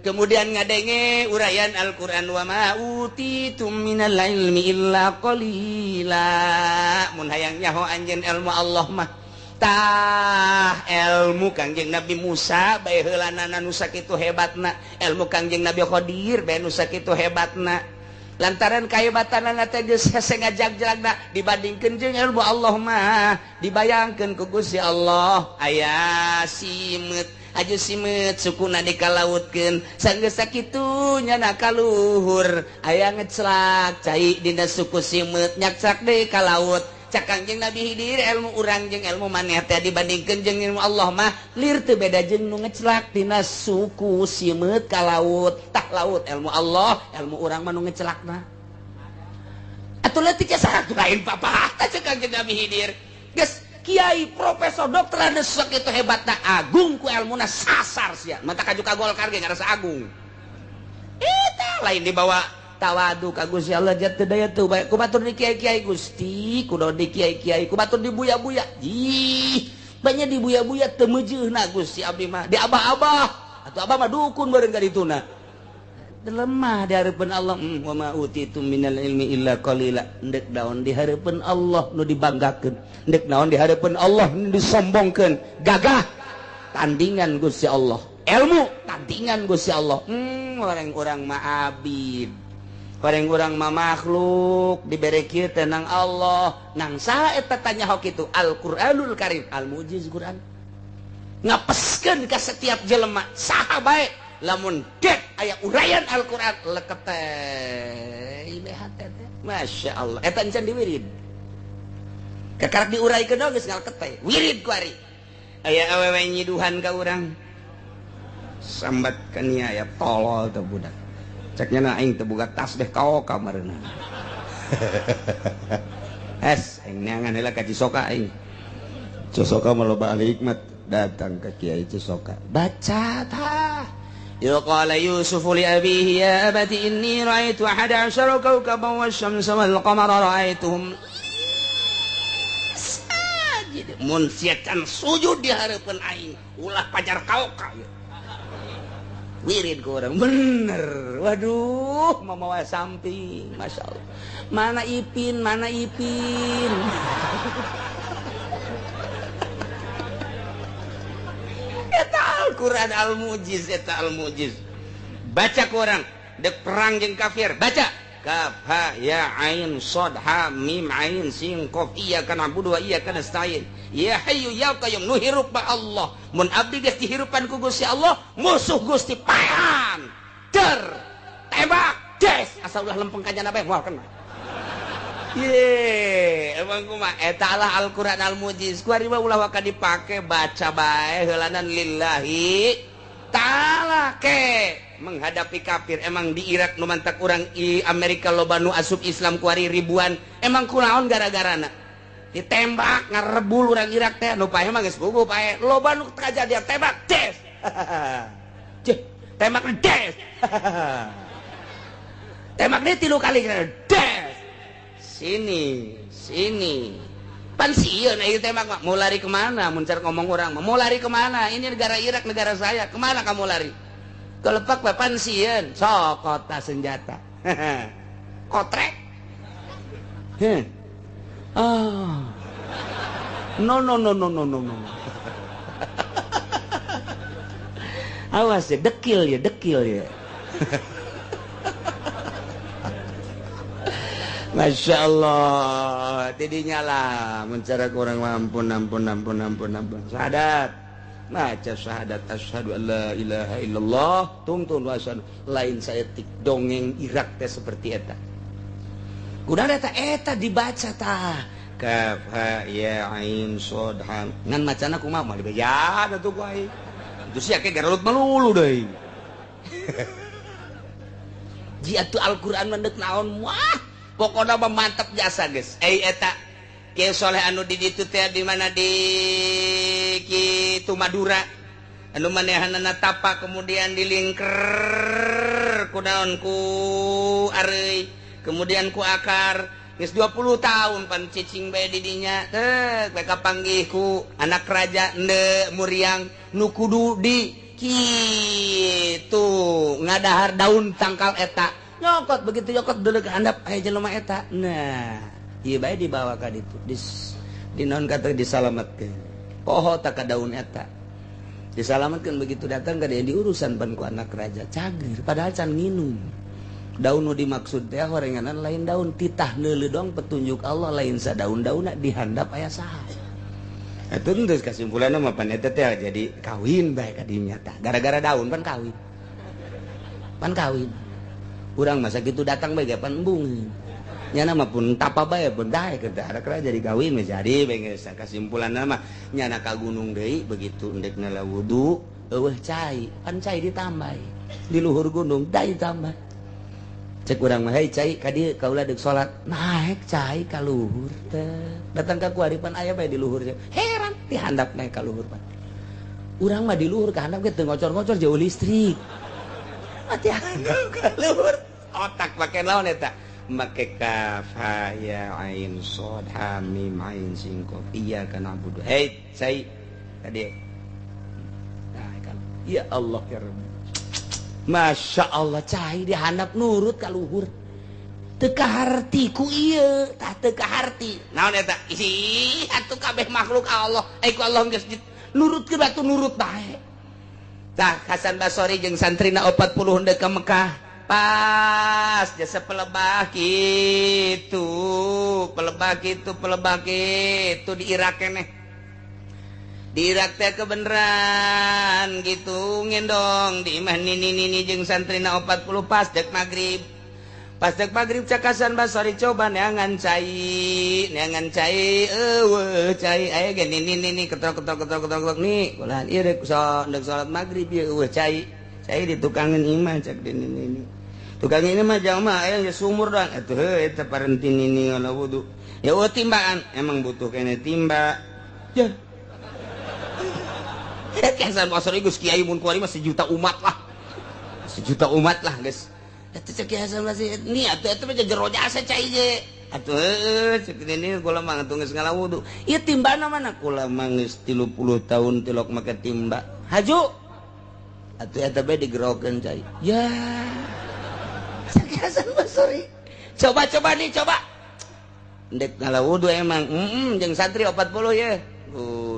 kemudian ngadenge uraian Al-Qur'an, wa ma utitum minal ilmi illa qalila. Mun hayang nyaho anjeun ilmu Allah mah tah ilmu Kangjeng Nabi Musa bae heulanana nu sakitu hebatna, ilmu Kangjeng Nabi Khidir bae nu sakitu hebatna, lantaran kahebatanana teh geus hese ngajag-jalagna dibandingkeun jeung ilmu Allah mah. Dibayangkeun ku Gusti Allah aya simeut, aju simeut sukuna dikalautkeun, sanggeus sakitu nyana kaluhur aya ngeclak cai dina suku simeut, nyakclak deui ka laut. Cak Kangjeng Nabi Khidir, ilmu urang jeung ilmu maneh teh dibandingkeun jeung ilmu Allah mah lir teu beda jeung nu ngeclak dina suku simeut ka laut. Tah, laut ilmu Allah, ilmu urang mah nu ngecelakna atuh leutik saha lain papa. Cek Kangjeng Nabi Khidir, geus kiai, profesor, dokter anu sakitu hebatna, agung ku ilmuna, sasar sia mata kaju ka Golkar ge ngarasa agung. Eta lain dibawa tawadu ka Gusti Allah, jatuh daya tuh bae ku batur di kiai-kiai, Gusti kudu di kiai-kiai, ku batur di buya-buya, ih banyak di buya-buya teu meujeuhna Gusti, abdi mah di abah-abah atau abah mah dukun bareng ka dituna, lemah di hareupeun Allah. Wa ma utitum minal ilmi illa qalila. Endek naon di hareupeun Allah nu dibanggakeun? Endek naon di hareupeun Allah nu disombongkeun? Gagah tandingan Gusti Allah, ilmu tandingan Gusti Allah. Orang-orang mah abid, orang-orang mah makhluk dibere kieu tenang Allah. Nang saha eta tanya hok itu? Al-Qur'anul Karim, al-mujiz Quran ngapeskeun ka setiap jelema saha bae lamun dek. aya uraian Al-Qur'an leket teh hate teh. Masya Allah eta encan diwirid. Kakarak diuraikeun geus ngaleket teh. Wirid ku ari. Aya awewe nyiduhan ka urang. Sambat ka nia aya tolol teh budak. Ceknya na aing teu boga tas deh kaoka mareuna. Es aing neangan heula ka Cisoka aing. Cisoka mah loba ahli hikmat, datang ke Kiai Cisoka. Baca tah. Ya qala Yusuf li abihi ya abati inni ra'aitu ahada asyara kawkaban wasyamsa wal qamara ra'aituhum sajid. Mun sia can sujud di hareupeun aing, ulah pajar kaoka. Wirid ku urang bener. Waduh, mamawa samping, Masya Allah. Mana Ipin, mana Ipin. Eta Al-Quran Al-Mujiz, eta Al-Mujiz. Baca ku urang, dek perang jeung kafir, baca. Kaf ha ya ain shad ha mim ain sin qaf iyyaka na'budu wa iyyaka nasta'in. Ya hayyu ya qayyum, nu hirup ba Allah. Mun abdi geus dihirupan ku Gusti Allah, musuh Gusti paehan. Der, tembak, des, asal ulah lempeng ka jana bae moal kena. Ye, emang kumaha eta lah Al-Qur'an Al-Mujiz. Ku ari mah ulah waka dipake, baca bae heulanan lillahi ta'ala ke menghadapi kafir. Emang di Irak nu mantak urang i Amerika loba nu asup Islam kuari ribuan. Emang kunaon gara-garana? Ditembak ngarebul urang Irak teh nu paeh mah geus puguh paeh. Loba nu kajadian tembak des. Cih, tembak des. Tembak deui 3 kali des. Sini, sini. Pan sieun ieu tembak mah. Mau lari kemana? Mun car ngomong urang mah, mau lari kemana? Ini negara Irak, negara saya. Kemana kamu lari? Kelepak papan sieun, sok kota senjata. Kotrek. Heh. Ah. No no no no no no no. Awas ya, dekil ya, dekil ya. Masya Allah, tidinya lah mencara kurang ampun ampun ampun ampun ampun. Syahadat, baca syahadat asyhadu an la ilaha illallah, tungtun wa asyhadu lain saya tik dongeng Irak teh seperti eta. Kuda eta eta dibaca tah. Kaf ha ya ain shad ha. Ngan macana kumaha mah dibeja atuh ku aing. Itu sia ke garelut melulu deui. Ji atuh Al-Qur'an mah deuk naon wah. Pokoknya mah mantap jasa guys. Eta Kiai Soleh anu di ditu teh di mana di kitu Madura. Anu manehanana tapa kemudian dilingker ku daun ku areuy, kemudian ku akar. Geus 20 tahun pan cicing bae di dinya. Teh bae kapanggih ku anak raja ende muriang nu kudu di kitu ngadahar daun tangkal eta. Nyokot begitu nyokot dulu ke handap aya jelema eta. Nah, ieu bae dibawa ka ditu. Di naon kata disalametkeun. Poho tak ka daun eta. Disalametkeun begitu datang ka dia diurusan pan ku anak raja cager padahal can nginum. Daun nu dimaksud teh horenganan lain daun titah neuleuh doang petunjuk Allah lain sadaun-daunna di handap aya saha. Eta geus kasimpulanna mah pan eta teh jadi kawin bae ka dinya tah. Gara-gara daun pan kawin. Pan kawin. Urang masa gitu datang bae pan embung. Nyana mah pun tapa bae pun dae keur arek jadi kawin mah jadi bae geus kasimpulanna mah nyana ka gunung deui begitu endek nala wudu eueuh cai, pan cai ditambah. Di luhur gunung dai ditambah. Cek urang mah hei cai ka dieu kaula deuk salat. Naek cai ka luhur teh. Datang ka kuari pan aya bae di luhur. Heran di handap naek ka luhur pan. Urang mah di luhur ka handap ge teu ngocor-ngocor jauh listrik. Mati handap ka luhur. Otak make naon eta? Make kaf ha ya ain shad ha mim ain sin qaf iyyaka na'budu. Hei, cai tadi. Nah, kan. Ya Allah ya Rabbi. Masya Allah cai dihandap nurut ka luhur. Teu kaharti ku ieu, tah teu kaharti. Naon eta? Ih, atuh kabeh makhluk Allah. Ai ku Allah geus nurutkeun batu nurut bae. Tah Hasan Basori jeung santrina 40 henteu ka Mekah. Pas jasa pelebah kitu, pelebah kitu, pelebah kitu di Irak keneh. Di Irak teh kebeneran gitu ngendong di imah nini nini jeung santrina 40 pas dek magrib. Pas dek magrib cak Hasan Basri coba neangan cai eueuh cai aya ge nini nini ketok ketok ketok ketok ketok nih kulahan ieu dek salat magrib ieu eueuh cai cai ditukangeun imah cak nini nini tukang ini mah jamaah aya ge sumur doang atuh heuh eta parenti nini ngala wudu ya eueuh timbaan emang butuh kene timba ya. Hasan Basri geus kiai mun kuari mah sejuta umat lah. Sejuta umat lah geus. Eta cek Hasan Basri ni atuh eta mah jero jasa cai ge. Atuh heueuh cek nini kula mah atuh geus ngala wudu. Ieu timbana mana kula mah geus 30 tahun tilok make timba. Haju. Atuh eta bae digerokeun cai. Ya. Cek Hasan Basri. Coba-coba nih coba. Ndek ngala wudu emang jeung santri 40 ye.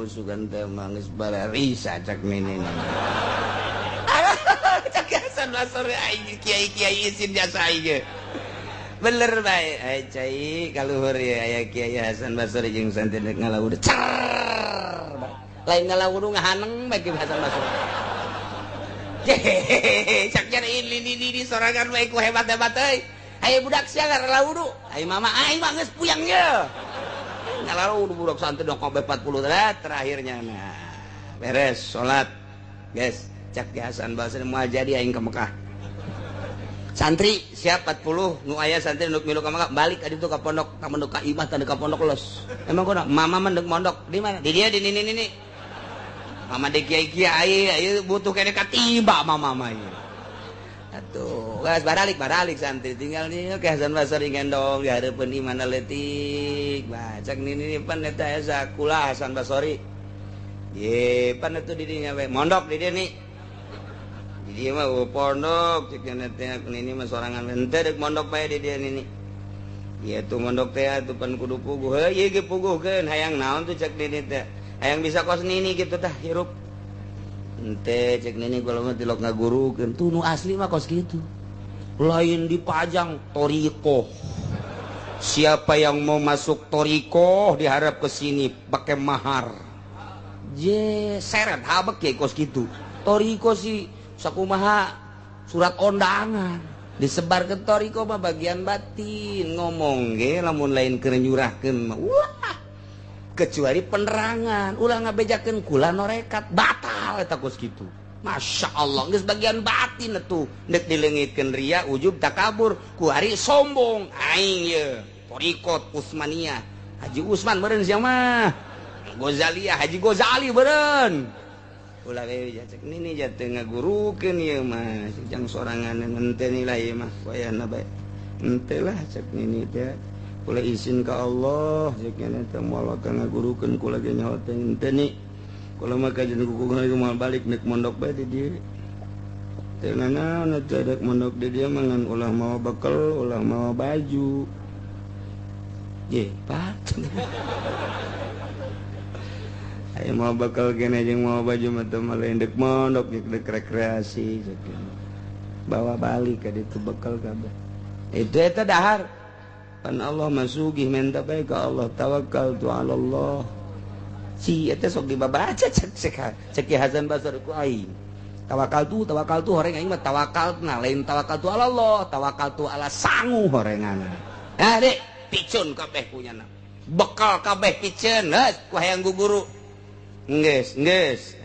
Sugan teh mah geus bararisa cak nini. Cak Hasan Basri aing kiai-kiai isin jasa aing. Bener bae ai cai kaluhur ye aya Kiai Hasan Basri jeung santri rek ngala wudu. Cer. Lain ngala wudu ngahaneng bae Ki Hasan Basri. Cak jar ini ini sorangan bae ku hebat-hebat euy. Ayo budak sia ngala wudu. Ayo mama aing mah geus puyang ye. Ngalalu budak santri dong kabeh 40 terakhirnya nah beres salat guys cak Ki Hasan Basri moal jadi aing ke Mekah santri siap 40 nu aya santri nu milu ka Mekah balik ka ditu ka pondok ka mondok ka imah tanda ka pondok los emang kunaon mama mah deuk mondok di mana di dieu di nini nini mama de kiai kiai ieu butuh kene katimba mama mah ieu atuh geus baralik santri tinggal nih Ki Hasan Basri gendong di hareupeun imahna leutik bah cak nini pan eta aya kula Hasan Basri ye pan atuh di dinya we mondok di dieu nih di dieu mah pondok cek teh nini mah sorangan henteu deuk mondok bae di dieu nini ieu tuh mondok teh atuh pan kudu puguh heuh ieu ge puguhkeun hayang naon tuh cek nini teh hayang bisa kos nini kitu tah hirup ente cek nini kalau mah tilok ngagurukeun tuh nu asli mah kos kitu lain dipajang torikoh siapa yang mau masuk torikoh diharap ke sini pakai mahar je seret habek ya kos kitu torikoh sih sakumaha surat undangan disebar ke torikoh mah bagian batin ngomong ge lamun lain keur nyurahkeun mah wah kecuali penerangan ulah ngabejakeun kula norekat batal eta kos kitu Masya Allah geus bagian batin atuh deuk dileungitkeun ria ujub takabur ku ari sombong aing ye torikot Utsmaniyah Haji Usman meureun sia mah Ghazaliyah Haji Ghazali meureun ulah we cek nini jatuh ngagurukeun ieu mah jang sorangan henteu nilai ieu mah wayahna bae henteu lah cek nini teh kula izin ka Allah cek nini teh moal ka ngagurukeun kula ge nyaho teh henteu ni kula mah kajian kuku moal balik nek mondok bae di dieu teh nanaon atuh dek mondok di dieu mah ngan ulah mawa bekel ulah mawa baju ye pat aya mawa bekel kene jeung mawa baju mah teu mah lain dek mondok dek rekreasi cek bawa balik ka ditu bekel kabeh itu eta dahar pan Allah masugih menta bae ka Allah tawakal tu ala Allah si eta sok dibabaca cek cek Ki Hasan Basri ku aing tawakal tu horeng aing mah tawakal nah lain tawakal tu ala Allah tawakal tu ala sangu horengan ah dek picun kabeh punyana bekal kabeh piceun heuh ku hayang guguru geus geus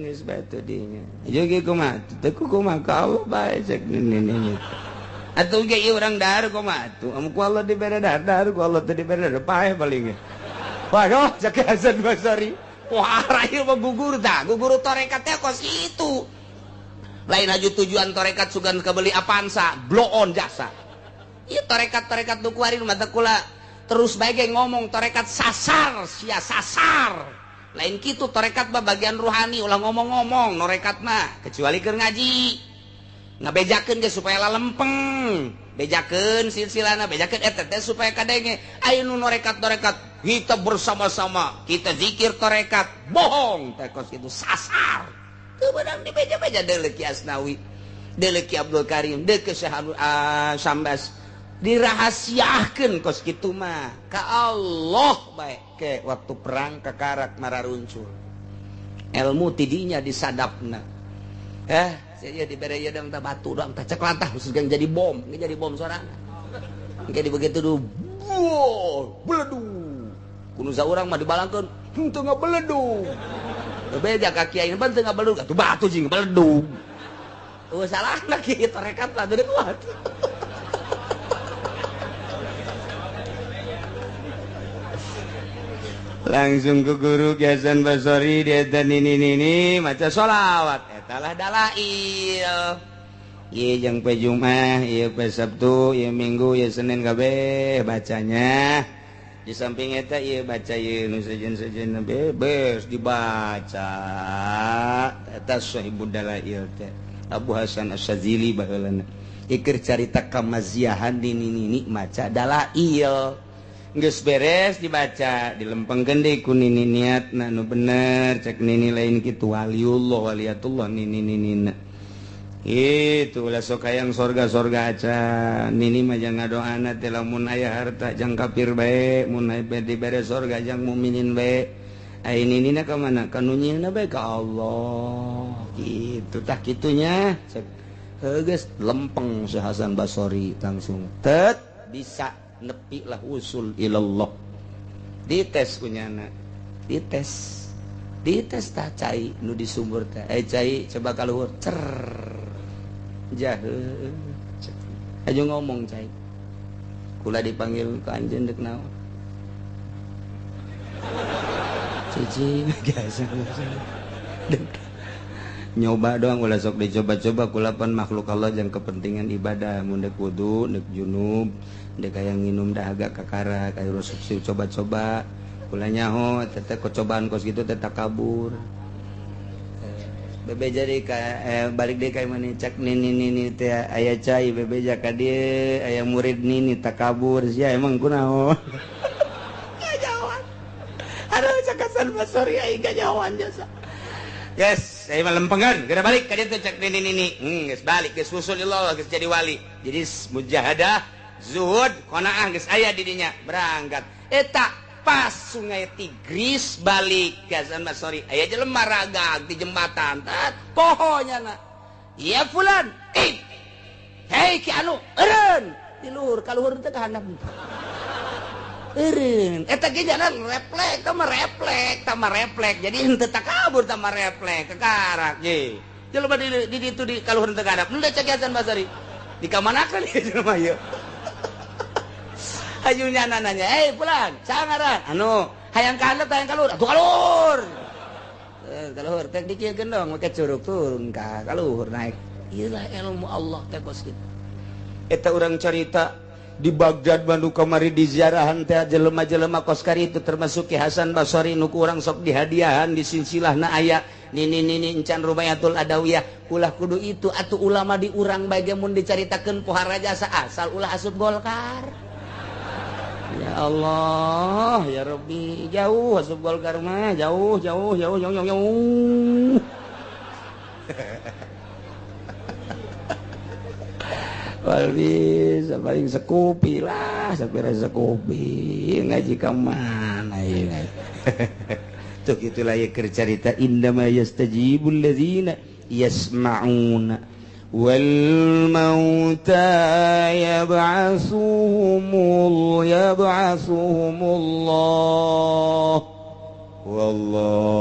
geus bae teu dinya ieu ge kumaha teu kumaha ka Allah bae cek nini atuh ge ieu urang dahar kumaha atuh amun ku Allah dibere dahar dahar ku Allah teu dibere dahar paeh paling ge waduh cek Hasan Basri wah ieu mah gugur tah gugur tarekat teh kos kitu lain aju tujuan tarekat sugan kabeli Avanza blow on jasa ieu tarekat-tarekat nu kuari mah teh kula terus bae ge ngomong tarekat sasar sia sasar lain kitu tarekat mah bagian ruhani ulah ngomong-ngomong norekat mah kecuali keur ngaji ngabejakeun ge supaya lalempeng bejakeun silsilana bejakeun eta teh supaya kadenge aya nu norekat-norekat kita bersama-sama kita zikir tarekat bohong teh kos kitu sasar teu beunang dibeja-beja deuleu Ki Asnawi deuleu Ki Abdul Karim deuleu Syekh Sambas dirahasiakeun kos kitu mah ka Allah bae ke waktu perang kakarak mararuncul Ilmu tidinya disadapna. Saya dibere ieu dang tah batu dang tah cek lantah khusus jadi bom, jadi bom sorangan. Engke di begitu du beledu. Kuno saurang mah dibalangkeun henteu ngabeledug. Bebeja ka kiai ban teu ngabeledug atuh batu jeung beledug. Eueuh salahna kieu tarekat lah gede kuat. Langsung ke guru Ki Hasan Basori dia dan ini maca sholawat eta lah dalail. Ieu jeung pe Jumat, ieu pe Sabtu, ieu Minggu, ieu Senin kabeh bacanya. Di samping eta ieu baca ieu nu sejen-sejen bebas dibaca. Eta sahibud dalail teh Abu Hasan Asy-Syadzili baheulana. Iker carita kamaziahan di nini maca dalail. Geus beres dibaca dilempengkeun deui ku nini niatna nu bener cek nini lain kitu waliullah waliyatullah nini ninina. Itu ulah sok hayang sorga-sorga acan nini mah jang ngadoana teh lamun aya harta jang kafir bae mun aya dibere sorga jang mukminin bae. Ai ninina ka mana ka nu nyieunna bae ka Allah kitu tah kitunya cek heuh geus lempeng si Hasan Basori langsung tet bisa nepi lah usul ilallah. Dites kunyana, dites, dites tah cai nu di sumur teh. Cai coba kaluhur, cer, jahe, aja ngomong cai. Kula dipanggil ke anjeun dek naon? Cici, biasa. Nyoba doang ulah sok dicoba-coba kulapan makhluk Allah yang kepentingan ibadah mun dek wudu, dek junub, dek hayang nginum dahaga kakara kayak rusuk coba-coba kula nyaho teteh kecobaan kos gitu teh takabur. Bebe jadi ka balik deui ka imah cek nini nini teh aya cai bebe ja ka dieu aya murid nini takabur sia emang kunaon. Gajawan. Aduh cek Hasan Basori aing gajawan jasa. Yes, saya mah lempengan, geura balik ka dieu teh cek nini nini. Geus balik geus usul Allah geus jadi wali. Jadi mujahadah, zuhud, qanaah geus aya di dinya, berangkat. Eta pas Sungai Tigris balik ke Hasan Basori, aya jelema ragag di jembatan. Tat poho nya na. Ya fulan, eh. Hei ki anu, eureun. Di luhur, ka luhur teh ka handap. Eureun. Eta ge jalan reflek, tah mah reflek, tah mah reflek. Jadi henteu takabur tah mah reflek, kekarak ye. Jelema di ditu di ka luhur teh ka handap. Henteu cek Hasan Basori. Dikamanakeun ieu jelema ieu. Hayu nyana nanya, "Eh, pulang, saha ngaran?" Anu, hayang ka handap hayang ka luhur. Atuh ka luhur. Ka luhur teh dikieukeun dong, make curug turun ka luhur naik. Ieu lah ilmu Allah teh kos kitu. Eta urang carita di Baghdad Bandung kamari di ziarahan teh jelema-jelema kos kari itu termasuk Ki Hasan Basori nu ku urang sok dihadiahan di silsilahna aya nini nini encan Rubayatul Adawiyah ulah kudu itu atuh ulama di urang bae ge mun dicaritakeun pohara jasa asal ulah asup Golkar. Ya Allah, ya Rabbi, jauh asup Golkar mah, jauh jauh jauh jauh jauh. Jauh. Walbis paling sekupi lah, sampai sekupi ngaji ka mana ieu. Tuh gitulah ya cerita indama yastajibul ladzina yasma'una wal mauta yab'asuhumullah wallahu